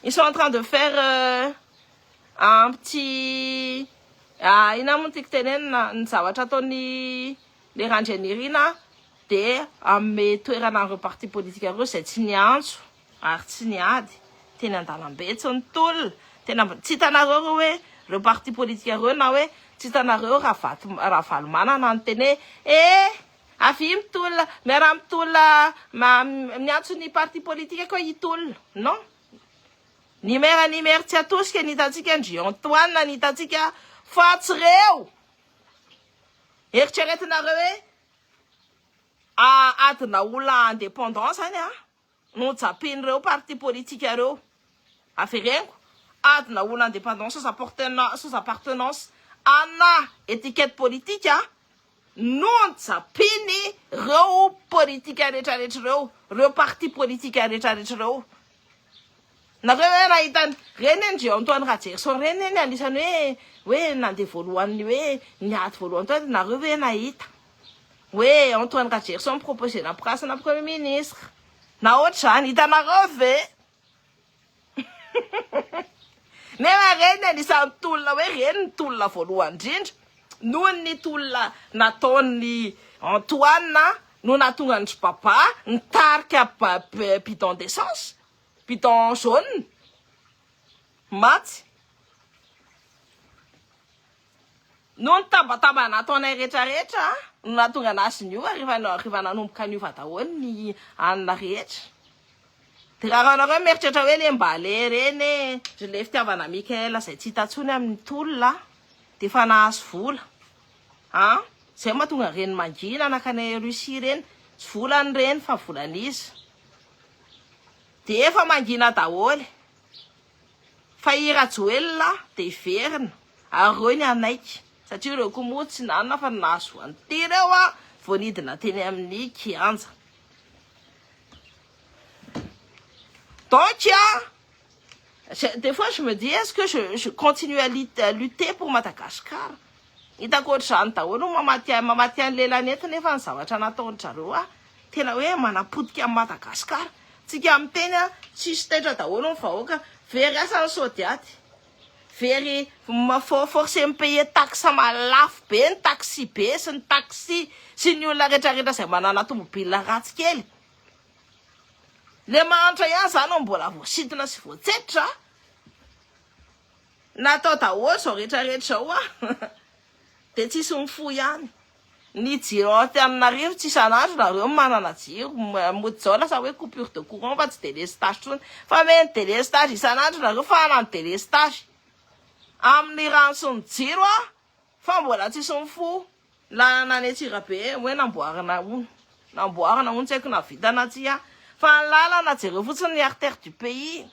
ils sont en train de faire un petit ina moa tiako tenenina, ny zavatra ataony le Randrianirina de ame toerana an'ireo parti politique reo zay tsy niantso ary tsy niady teny an-dalambe, tsy nitolona tena tsy hitanareo reo hoe reo parti politique reo na hoe Tsy hitanareo Ravato Ravalomanana niteny hoe eh avia mitolona miaraha mitolona miantso ny parti politique ko hitolona. Non. Ny maire ny maire tsy atosika ny hitantsika ndry Antoine ny hitantsika fa tsy reo. Eritreretinareo hoe adina olona indépendant zany a no japin'ireo parti politique ireo. Avereniko, adina olona indépendant sans appartenance sans appartenance ana étiquette politique no japiny reo politique rehetrarehetra ireo, reo parti politique rehetrarehetra ireo. Nareo hoe nahita reny ndry Antoine Rajerison reny eny anisany hoe hoe nandeha voalohany hoe niady voalohany tao nareo hoe nahita hoe Antoine Rajerison proposé na place-na premier ministre na ohatr'izany hitanareo ve? Nefa reny anisan'ny tolona hoe reny ny tolona voalohany indrindra noho ny tolona nataon'i Antoine no nahatonga an-dry Baba nitarika bidon d'essence, bidon jaune maty. Noho ny tabataba nataonay rehetrarehetra no nahatonga anazy niova rehefa rehefa nanomboka niova daholo ny anona rehetra. Dia raha anareo mieritreritra hoe le mba le reny e, ry le fitiavana Mickaël izay tsy hita intsony amin'ny tolona dia efa nahazo vola. An! Izay mahatonga ireny mangina nankany Russie ireny, tsy volany ireny fa volan'iza. Dia efa mangina daholo. Fa i Rajoelina dia hiverina ary ireo ny hanaiky satria ireo koa moa tsy nanana fa nahazo an'ity ireo a vao nidina teny amin'ny kianja. Donc a, des fois je me dis est-ce que je continue à lutter pour Madagascar? Hitako ohatr'izany daholo mamaty mamaty an'ny lelany eto nefa ny zavatra nataon-dry zareo a tena hoe manapotika an'i Madagascar. Tsika miteny a tsisy taitra daholo ny vahoaka, very asa ny sodiaty, very forcé mi-payer taxe lafo be ny taxi be sy ny taxi sy ny olona rehetrarehetra izay manana tomobile ratsy kely. Le mahantra ihany zany no mbola voasintona sy voatsetra. Natao daholo izao rehetra rehetra izao a! Dia tsisy mifoha ihany. Ny jiro ao Antananarivo tsy isan'andro nareo no manana jiro, mody izao lasa hoe coupure de courant fa tsy délestage intsony. Fa meny délestage isan'andro nareo fa hanano délestage amin'ny rano sy ny jiro a! Fa mbola tsisy mifoha. Lalana any Antsirabe hoe namboarina hono, namboarina hono tsy haiko na vita na tsia, fa ny lalana jereo fotsiny ny artère du pays.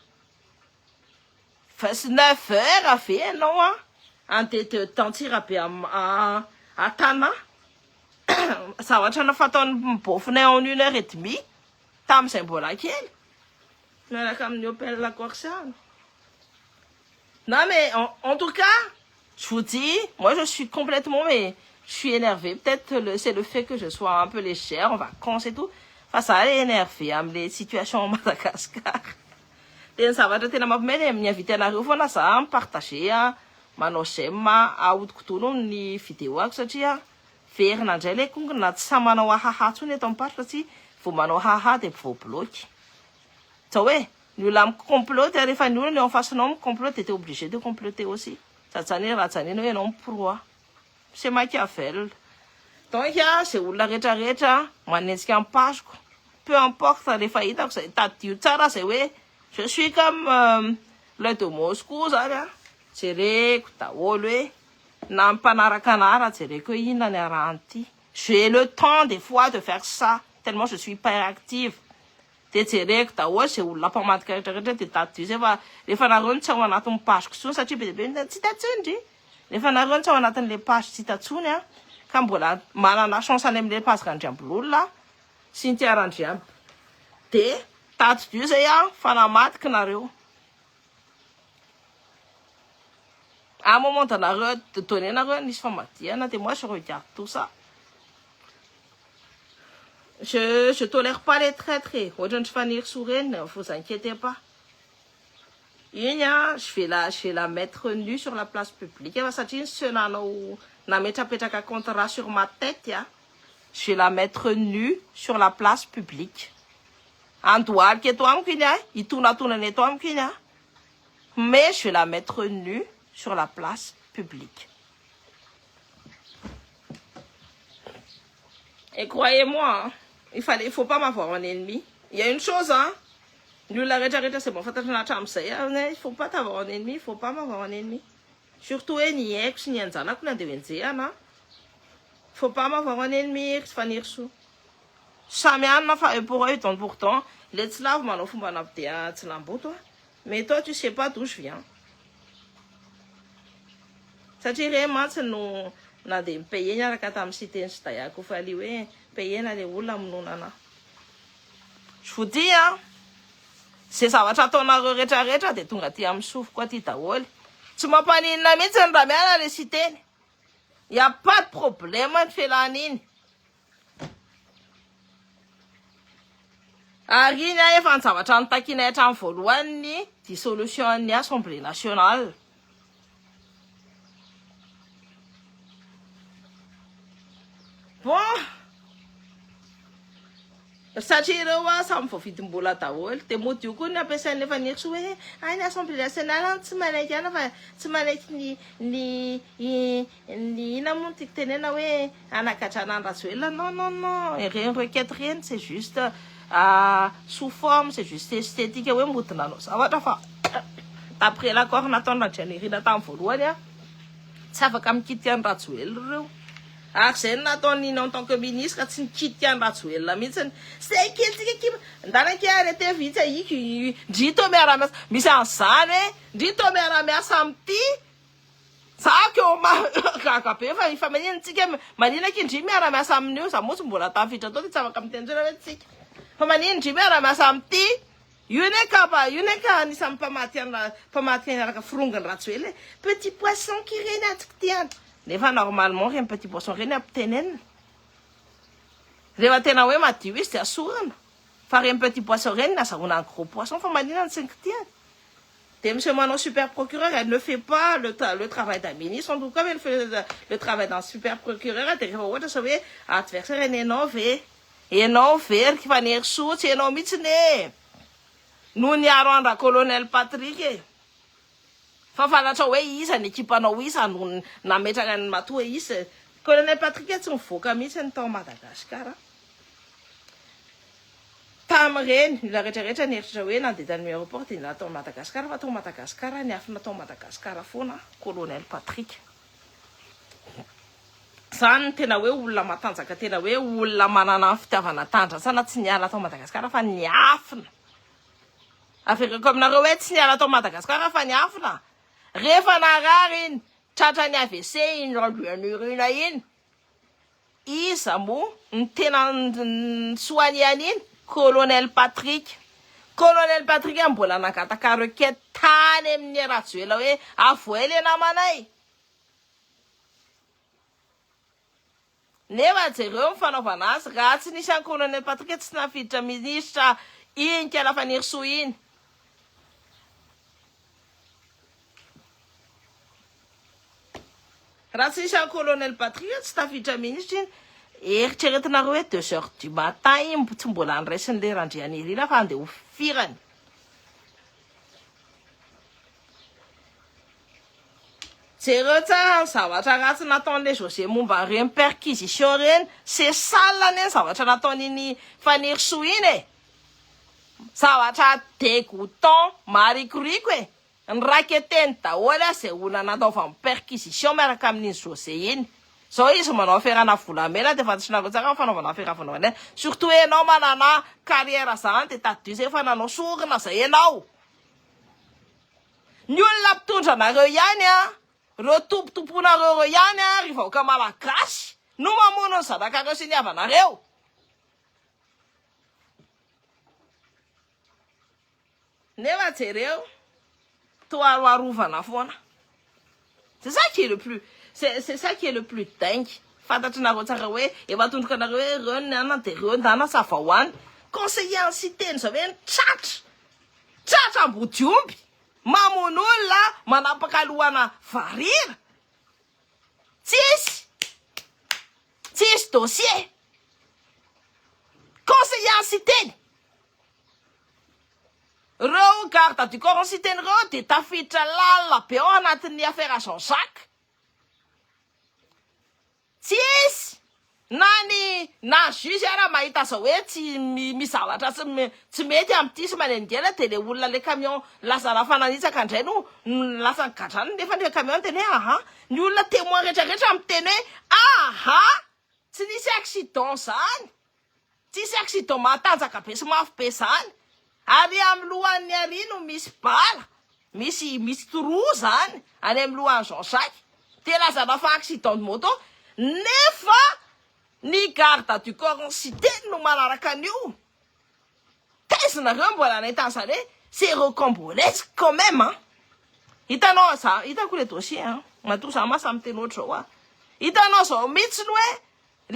Fa 9 heures ve ianao an andeha de d'Antsirabe à Tana zavatra fataon'ny bôfinay en une heure et demie tamin'izay mbola kely miaraka amin'ny Opel Corsa. Non mais en tout cas, je vous dis, moi je suis complètement mais je suis énervée. Peut-être le, c'est le fait que je sois un peu légère en vacances et tout. Fa za énervée amin'le situation Madagascar. Dia ny zavatra tena mampimehy dia mi-invite anareo foana za mi-partager a, manao j'aime ahodikodino ny vidéo ako satria verina indray le kongona tsy sahy manao ahaha intsony eto amin'ny page satria vao manao ahaha dia voabloqué. Zao hoe ny olona mi-complote rehefa ny olona eo amin'ny fasinao mi-complote dia t'es obligé de comploter aussi. Sady zany hoe raha zany hoe ianao mi-proie. C'est Machiavel. Donc zay olona rehetrarehetra manenjika ny page-ko peu importe rehefa hitako zay tadidio tsara zay hoe je suis comme l'œil de Moscou zany a jereko daholo hoe na mpanaraka anara jereko hoe inona ny arahanyity. J'ai le temps des fois de faire ça tellement je suis hyper active. De jereko daholo zay olona mpamadika rehetrarehetra de tadidio zay fa rehefa nareo no tsy ao anatin'ny page-ko intsony satria be dia be tsy hita intsony ndry. Rehefa nareo no tsy ao anatin'le page tsy hita intsony a ka mbola manana chance any amin'le page Randriambololona Cynthia Randriambo de tadidio zay a fa namadika nareo. À un moment donné, donné nareo nisy famadihana de moi je regarde tout ça. Je tolère pas les traîtres e. Ohatran'ny Fanirisoa reny, vous inquiétez pas. Iny a, je vais la mettre nue sur la place publique fa satria ny seul nanao nametrapetraka contrat sur ma tête a, je vais la mettre nue sur la place publique. Andohalika eto amiko iny a, hitonatonana eto amiko iny a, mais je vais la mettre nue sur la place publique. Et croyez-moi, il fallait, il faut pas m'avoir en ennemi. Il y a une chose, hein, ny olona rehetrarehetra izay mba fantatra hatramin'izay, il faut pas t'avoir en ennemi, il faut pas m'avoir en ennemi. Surtout hoe ny aiko sy ny ain-janako no andeha ho enjehana. Faut pas m'avoir en ennemi, ry Fanirisoa. Samy hanina fa œil pour œil, dent pour dent. Le tsy lavo manao fomba nampidea tsilamboto a. Mais toi tu sais pas d'où je viens. Satria ireny mantsy no nandeha mi-payer niaraka tamin'ny Siteny sy Dayako Fally hoe payer-na le olona hamonoana anah. Je vous dis hein, ze zavatra ataonareo rehetra rehetra dia tonga aty amin'ny sofiko aty daholo. Tsy mampaninona mihitsy ny raha miala le Siteny. Y a pas de problème ny fialana iny. Ary iny an efa ny zavatra notakianay hatramin'ny voalohany ny dissolution ny assemblée nationale. Bon, satria ireo a samy voavidim-bola daholo dia mody io koa ny ampiasain'ny efa nirso hoe ay ny assemblée nationale an tsy manaiky ana fa tsy manaiky ny ny ny ina moa no tiako tenena hoe hanagadrana an'i Rajoelina non non non ireny requête ireny c'est juste sous forme c'est juste esthétique hoe mody nanao zavatra fa d'après l'accord nataon'i Randrianirina tamin'ny voalohany a tsy afaka mikitika an'i Rajoelina ireo ary izay no nataon'iny en tant que ministre tsy nikitika an'i Rajoelina mihitsiny zay kely tsika ndana ke arrêté vitsy ahiko ndry to miara-miasa misy an'izany hoe ndry to miara-miasa amin'ity Zako eo ma gaga be fa efa manina tsika manina akia ndry miara miasa amin'io za moa tsy mbola tafiditra tao de tsy afaka miteny intsony hoe tsika fa manina ndry miara miasa amin'ity io ne ka mba io ne ka anisan'ny mpamaty an'i mpamadika niaraka forongony Rajoelina e petit poisson ki reny atsika ty an nefa normalement reny petit poisson reny ampitenenina rehefa tena hoe madio izy de asorina fa reny petit poisson reny nazahoana ny gros poisson fa manina no tsy nikitihana Dia miseho manao super procureur, elle ne fait pas le, le travail d'un ministre en tout cas, mais elle fait le, le travail d'un super procureur. Dia rehefa ohatra sa hoe adversaire ny enao ve? Enao ve ry Fanirisoa? Tsy enao mihitsy ne no niaro an-dra colonel Patrick e. Fa fantatrao hoe iza ny ekipanao iza no nametraka ny matoa iza. Colonel Patrick tsy mivoaka mihitsy ny tao Madagascar. Tamin'ireny, ny olona rehetra rehetra nieritreritra hoe nandeha tany amin'ny aéroport dia niala tao Madagascar fa tao Madagascar niafina tao Madagascar foana Colonel Patrick. Zany no tena hoe olona matanjaka tena hoe olona manana ny fitiavana tanindrazana tsy niala tao Madagascar fa niafina. Averiko aminareo hoe tsy niala tao Madagascar fa niafina. Rehefa narary iny, tratran'ny AVC iny Randrianirina iny, Iza moa no tena ni-soigner an'iny? Colonel Patrick. Colonel Patrick mbola nangataka requête tany amin'ny Rajoelina hoe avohay le namanay. Nefa jereo ny fanaovana azy, raha tsy nisy an'i Colonel Patrick tsy nafiditra ministra iny Kala Fanirisoa iny. Raha tsy nisy an'i Colonel Patrick tsy tafiditra ministra iny. Eritreretinareo hoe deux heures du matin iny tsy mbola niraisin'le Randrianirina fa andeha ho firany. Jereo tsara ny zavatra ratsy nataon'le José momba ireny perquisition ireny. C'est sale anie ny zavatra nataon'iny Fanirisoa iny e. Zavatra dégoûtant, marikoriko e. Niraiketeny daholo aho izay olona nanaovany perquisition miaraka amin'iny José iny. Zao izy manao affaire-na volamena dia fantatrinareo tsara ny fanaovana affaire volamena. Surtout enao manana carrière zany dia tadidio zay fa nanao sorona zay enao. Ny olona mpitondra anareo ihany an, reo tompotomponareo reo ihany an ry vahoaka malagasy no mamono ny zanakareo sy ny havanareo. Nefa jereo, toa aroarovana foana. C'est ça qui est le plus, c'est c'est ça qui est le plus dingue. Fantatrinareo tsara hoe efa atondroko anareo hoe reo ny anana de reo ndana ça va ho any. Conseiller en cité ny zao hoe tratra, tratra ambodiomby, mamono olona, manapaka lohana varira. Tsisy, tsisy dossier. Conseiller en cité. Reo garde du corps en cité reo dia tafiditra lalina be ao anatin'ny affaire Jean Jacques. Tsisy. Na ny na juge ara mahita zao hoe tsy misy zavatra tsy tsy mety amin'ity sy maneningela de le olona le camion lazana fa nanitsaka indray no lasa nigadrana nefa le camion niteny hoe aha ny olona témoin rehetra rehetra miteny hoe aha tsy nisy accident zany tsisy accident matanjaka be sy mafy be zany ary amin'ny lohan'ny ary no misy bala misy misy trou zany any amin'ny lohan'i Jean Jacques de lazana fa accident de moto nefa ny garde du corps en cité no manaraka an'io taiza nareo mbola nahita an'izany hoe c'est rocambolesque quand même hein hitanao za hitako le dossier hein matoa za masa miteny ohatr'izao ah hitanao zao mihitsy ny hoe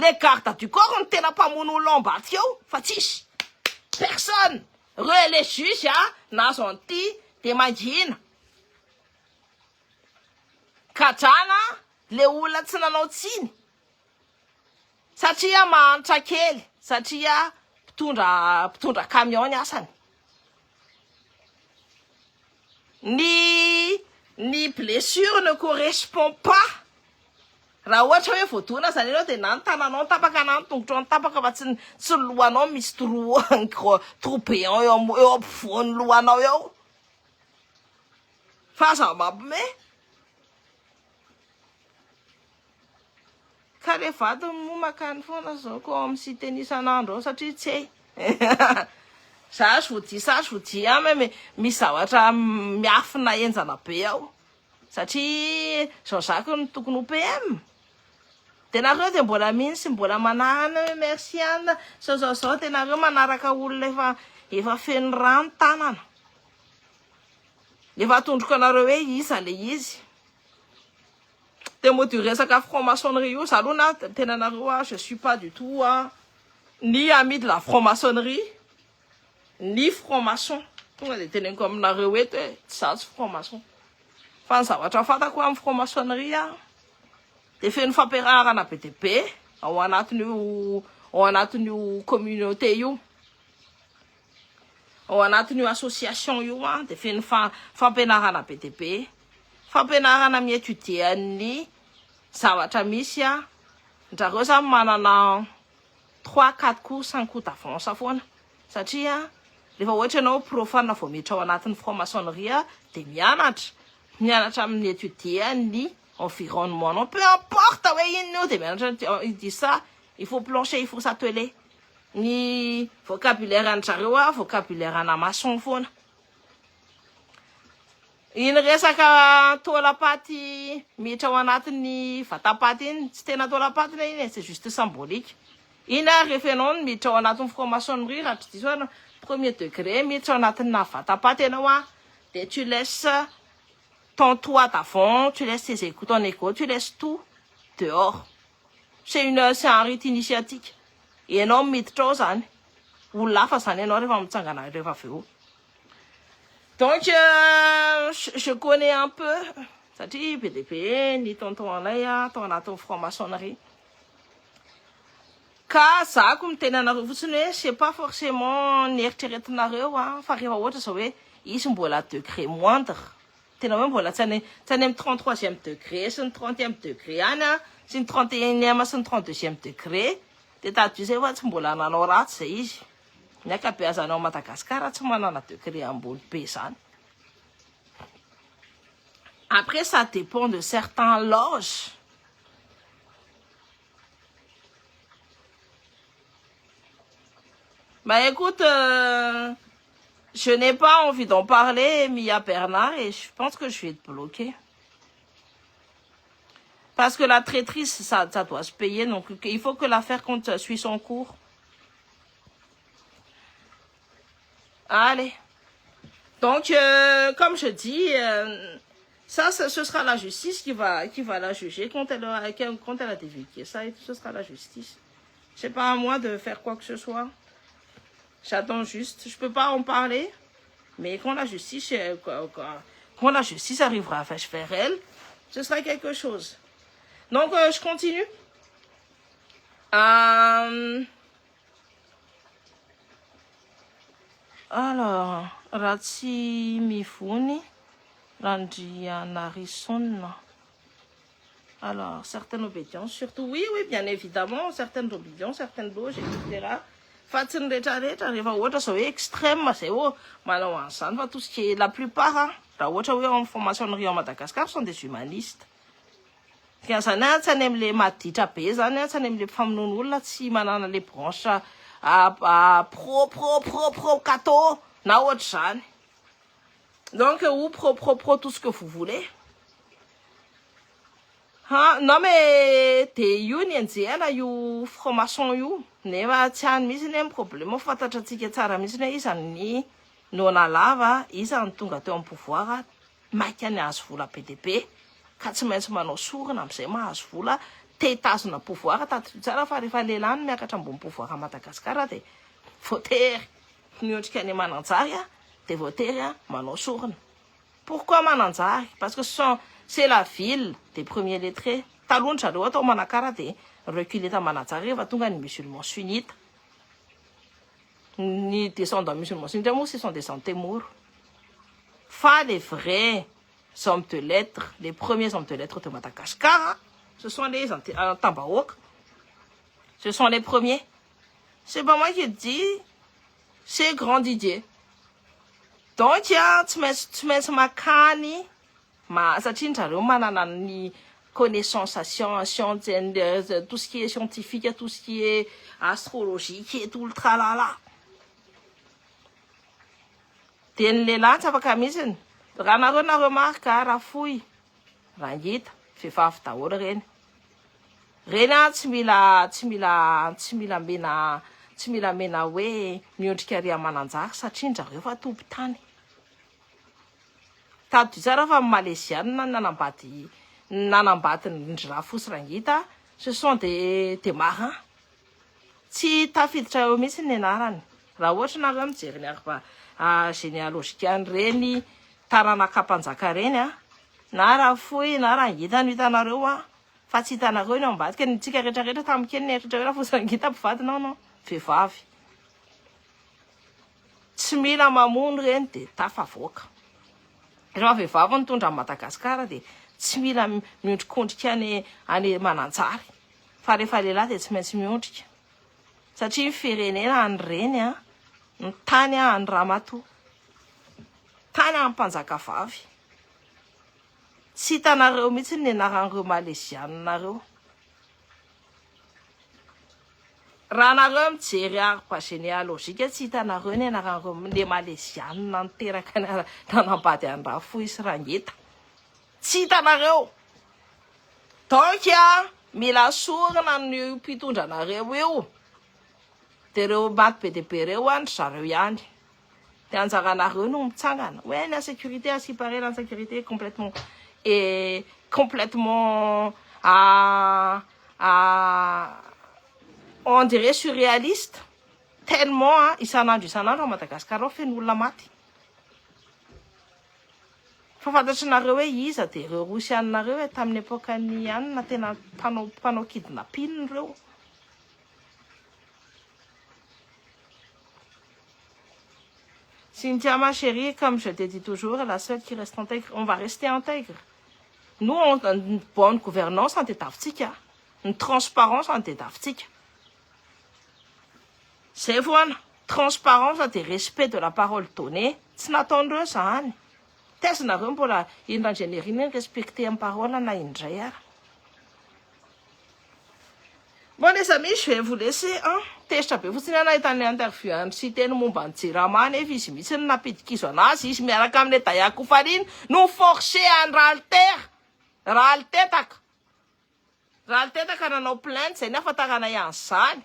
le garde du corps no tena mpamono olona ao ambadika eo fa tsisy personne reo le juge a nahazo an'ity de mangina gadrana le olona tsy nanao tsiny satria mahantra kely satria mpitondra mpitondra camion ny asany ny ny blessure ne correspond pas raha ohatra hoe voadona zany ianao de na ny tananao ny tapaka na ny tongotrao ny tapaka fa tsy tsy ny lohanao misy trou gros trou béant eo am- eo ampovoan'ny lohanao eo fa aza mampime ka le vadiny moa makany foana zao ko ao amin'ny cité ny isan'andro ao satria tsy hay za je vous dis ça je vous dis ah mais misy zavatra miafina henjana be ao satria Jean Jacques no tokony ho PM de nareo de mbola mino sy mbola manahana hoe merci Anna zao zao zao de nareo manaraka olona efa efa feno rano tanana efa atondroko anareo hoe iza le izy de mody resaka franc-maçonnerie io za aloha na tena nareo a je suis pas du tout a ni ami de la franc-maçonnerie ni franc-maçon tonga de teneniko aminareo eto hoe tsy za tsy franc-maçon fa ny zavatra fantako amin'ny franc-maçonnerie a de feno fampiarahana be dia be ao anatin'io ao anatin'io communauté io ao anatin'io association io a de feno fa fampianarana be dia be fampianarana miétudier ny zavatra misy a ndrareo zany manana trois quatre coups cinq coups d'avance foana satria rehefa ohatra ianao profane vao miditra ao anatin'ny franc-maçonnerie a de mianatra mianatra amin'ny étudier ny environnement nao peu importe hoe inona io de mianatra il dit ça il faut plancher il faut s'atteler ny vocabulaire an-drareo a vocabulaire ana maçon foana iny resaka taolam-paty miditra ao anatin'ny vatapaty iny tsy tena taolam-paty na iny e c'est juste symbolique iny a rehefa ianao no miditra ao anatin'ny franc-maçonnerie raha tsy diso ana premier degré miditra ao anatina vatapaty ianao a de tu laisses ton toi d'avant tu laisses tes ego ton ego tu laisses tout dehors c'est une c'est un rite initiatique ianao miditra ao zany olona hafa zany ianao rehefa mitsangana rehefa avy eo donc je connais un peu satria be dia be ny tonton anay a tao anatin'ny franc-maçonnerie ka zako miteny anareo fotsiny hoe c'est pas forcément ny eritreretinareo a fa rehefa ohatra zao hoe izy mbola degré moindre tena hoe mbola tsy any tsy any amin'ny 33e degré sy ny 30e degré any a sy ny 31e sy ny 32e degré de tadidio zay fa tsy mbola nanao ratsy zay izy ny ankabeazana ao Madagasikara tsy manana degré ambony be zany après ça dépend de certains loges Bah écoute, je n'ai pas envie d'en parler, Mia Bernard, et je pense que je vais te bloquer. Parce que la traîtrise, ça doit se payer, donc il faut que l'affaire compte suit son cours. Allez. Donc, comme je dis, ça, ce sera la justice qui va la juger quand elle a divulgué ça, et ce sera la justice. C'est pas à moi de faire quoi que ce soit. J'attends juste. Je peux pas en parler, mais quand la justice arrivera vers elle, ce sera quelque chose. Donc, je continue. Alors, raha tsy mivony Randrianarison. Alors, certaines obédiences, surtout, oui, oui, bien évidemment, certaines obédiences, certaines loges, etc. Fa tsy ny rehetrarehetra rehefa ohatra zao hoe extrême zay ô manao an'izany fa tout ce qui est la plupart hein, raha ohatra hoe en franc-maçonnerie en Madagascar sont des humanistes. Ka zany a tsy any am'le maditra be zany a tsy any am'le famonoana olona tsy manana le branche pro pro pro pro catho na ohatra zany. Donc ou pro pro pro tout ce que vous voulez. Ha, non mais de io ny anjehana io franc-maçon io nefa tsy any mihitsy ny problème fantatra antsika tsara mihitsy hoe iza ny nona lava iza ny tonga teo amin'ny pouvoir maika ny azo vola be dia be ka tsy maintsy manao sorona amin'izay mahazo vola te hitazona pouvoir tadidio tsara fa rehefa lehilahy no miakatra ambony pouvoir Madagasikara de voatery miondrika any Mananjary a de voatery a manao sorona. Pourquoi Mananjary? Parce que c'est la ville des premiers lettrés. Taloha ny zareo atao Manakara de reculer ta Mananjary rehefa tonga ny musulmans sunnites. Ny descendants musulmans sunnites moa ce sont des antémoro. Fa les vrais hommes de lettres, les premiers hommes de lettres de Madagascar, ce sont les Tambahoaka. Ce sont les premiers. C'est pas moi qui le dis, c'est Grand Didier. Donc tsy maintsy tsy maintsy makany ma satria ny zareo manana ny connaissance science science tout ce qui est scientifique, tout ce qui est astrologique et tout le tralala. De ny lehilahy tsy afaka mihitsiny. Raha nareo nareo marika raha fohy raha ngita vehivavy daholo reny. Reny a tsy mila tsy mila tsy mila mena tsy mila mena hoe miondrika ry Mananjary satria ndrareo fa tompon-tany. Tadidio tsara fa Malaysiana nanambady nanambady ny Rafosy Rangita, ce sont des marins. Tsy tafiditra eo mihitsy ny anarany. Raha ohatra nareo mijery ny arbre généalogique an'ireny taranaka mpanjaka reny a na raha fohy na raha ngita no hitanareo a fa tsy hitanareo ny ao ambadika ny tsika rehetrarehetra tamin'ny kely ny eritreritra hoe Rafosy Rangita mpivady non non vehivavy. Tsy mila mamono reny de tafavoaka. Rehefa vehivavy nitondra Madagasikara de tsy mila miondrikondrika any Mananjary. Fa rehefa lehilahy de tsy maintsy miondrika. Satria ny firenena any reny a ny tany a any ramatoa. Tany any mpanjaka vavy. Tsy hitanareo mihitsy ny anaran'ireo Malaysianareo. Raha nareo mijery arbre généalogique tsy hitanareo ny anaran'ireo le Malaysiana niteraka nanambady any Rafohy sy Rangita. Tsy hitanareo. Donc a mila sorona ny mpitondra anareo io. De reo maty be dia be reo any zareo ihany. De anjaranareo no mitsangana. Ouais, l'insécurité, à ce qui paraît, l'insécurité est complètement est complètement à on dirait surréaliste tellement hein, isan'andro isan'andro à Madagascar ao feno olona maty. Fa fantatrinareo hoe iza de ireo Rosianareo hoe tamin'ny époque-ny anina tena mpanao mpanao kidnapping ireo. Cynthia, ma chérie, comme je te dis toujours, la seule qui reste intègre, on va rester intègre. Nous, on a une bonne gouvernance en tedavitsika, une transparence en tedavitsika. Zay foana, transparence de respect de la parole donnée. Tsy nataondreo zany. Taiza mbola indra ingénierie ny respecter amin'ny parole na indray ara. Bon les amis, je vais vous laisser hein. Tezitra be fotsiny aho nahita ny interview amin'ny site ny momba ny Jirama nefa izy mihitsy no nampidi-kizo anazy izy miaraka amin'ny Dayakofalina no forcé any Ralter. Raltetaka. Raltetaka nanao plainte zay ny ahafantaranay an'izany.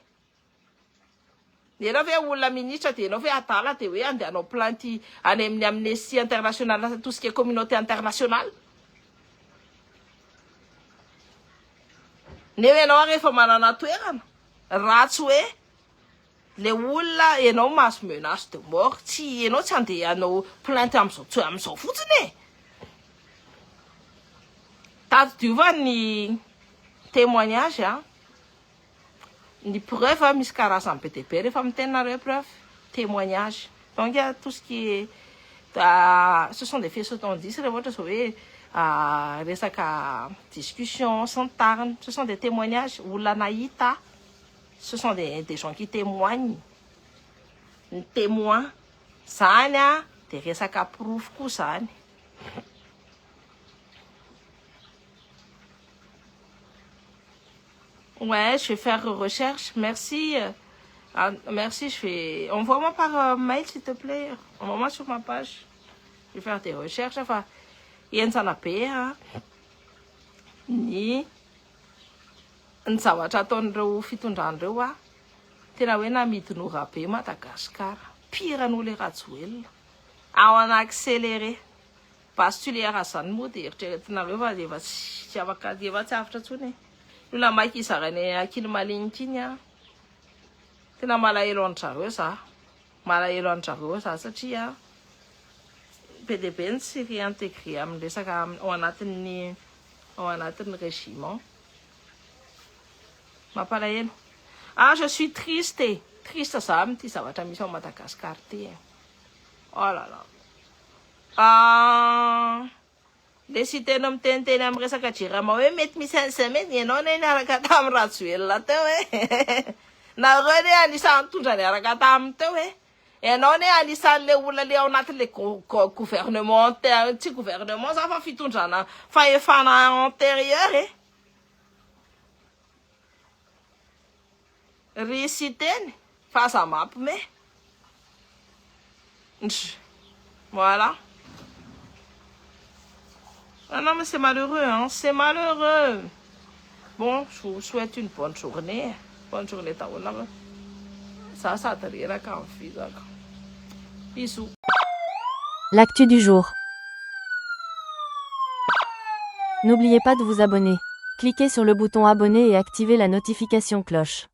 Ianao ve olona ministre de ianao ve adala de hoe andeha hanao plainte any amin'ny Amnesty International tout ce qui est communauté internationale. Nefa ianao rehefa manana toerana raha tsy hoe le olona ianao mahazo menace de mort tsy ianao tsy andeha hanao plainte amin'izao tsy amin'izao fotsiny e. Tadidio fa ny témoignage a ny preuve misy karazany be dia be rehefa miteny nareo preuve témoignage donc tout ce qui est ce sont des faits sautants rehefa ohatra zao hoe resaka discussion sy ny tariny. Ce sont des témoignages, olona nahita, ce sont des gens qui témoignent, ny témoin zany a de resaka porofo koa zany. Ouais, je vais faire recherche. Merci. Ah, merci, je vais... Envoie-moi par mail, s'il te plaît. Envoie-moi sur ma page. Je vais faire des recherches. Enfin, henjana be a ny zavatra ataon'ireo fitondran'ireo a tena hoe namidin'ora be Madagasikara pire noho le Rajoelina ao en accéléré. Base Toliara zany moa de eritreretinareo fa efa tsy afaka, efa tsy avotra intsony e. Olona maika izarany akily malinika iny a tena malahelo an-drareo za, malahelo an-drareo za satria be dia be ny tsy réintégré amin'ny resaka ao anatin'ny régiment. Mampalahelo. Ah, je suis triste e, triste za amin'ity zavatra misy ao Madagasikara ty e. Oh là là. Ah, le sy tena miteniteny amin'ny resaka Jirama hoe mety misy an'izay, mety ianao ne niaraka tamin'ny Rajoelina teo e, nareo ne anisan'ny tondra niaraka taminy teo e, ianao ne anisan'le olona le ao anatin'le gouvernement, tsy gouvernement za fa fitondrana fahefana antérieur e, ry sy teny fa aza mampime. Voilà. Ah non, mais c'est malheureux, hein. C'est malheureux. Bon, je vous souhaite une bonne journée. Bonne journée, daholo. Ça, ça reraka amin'ny vizaka. Bisous. L'actu du jour. N'oubliez pas de vous abonner. Cliquez sur le bouton abonner et activez la notification cloche.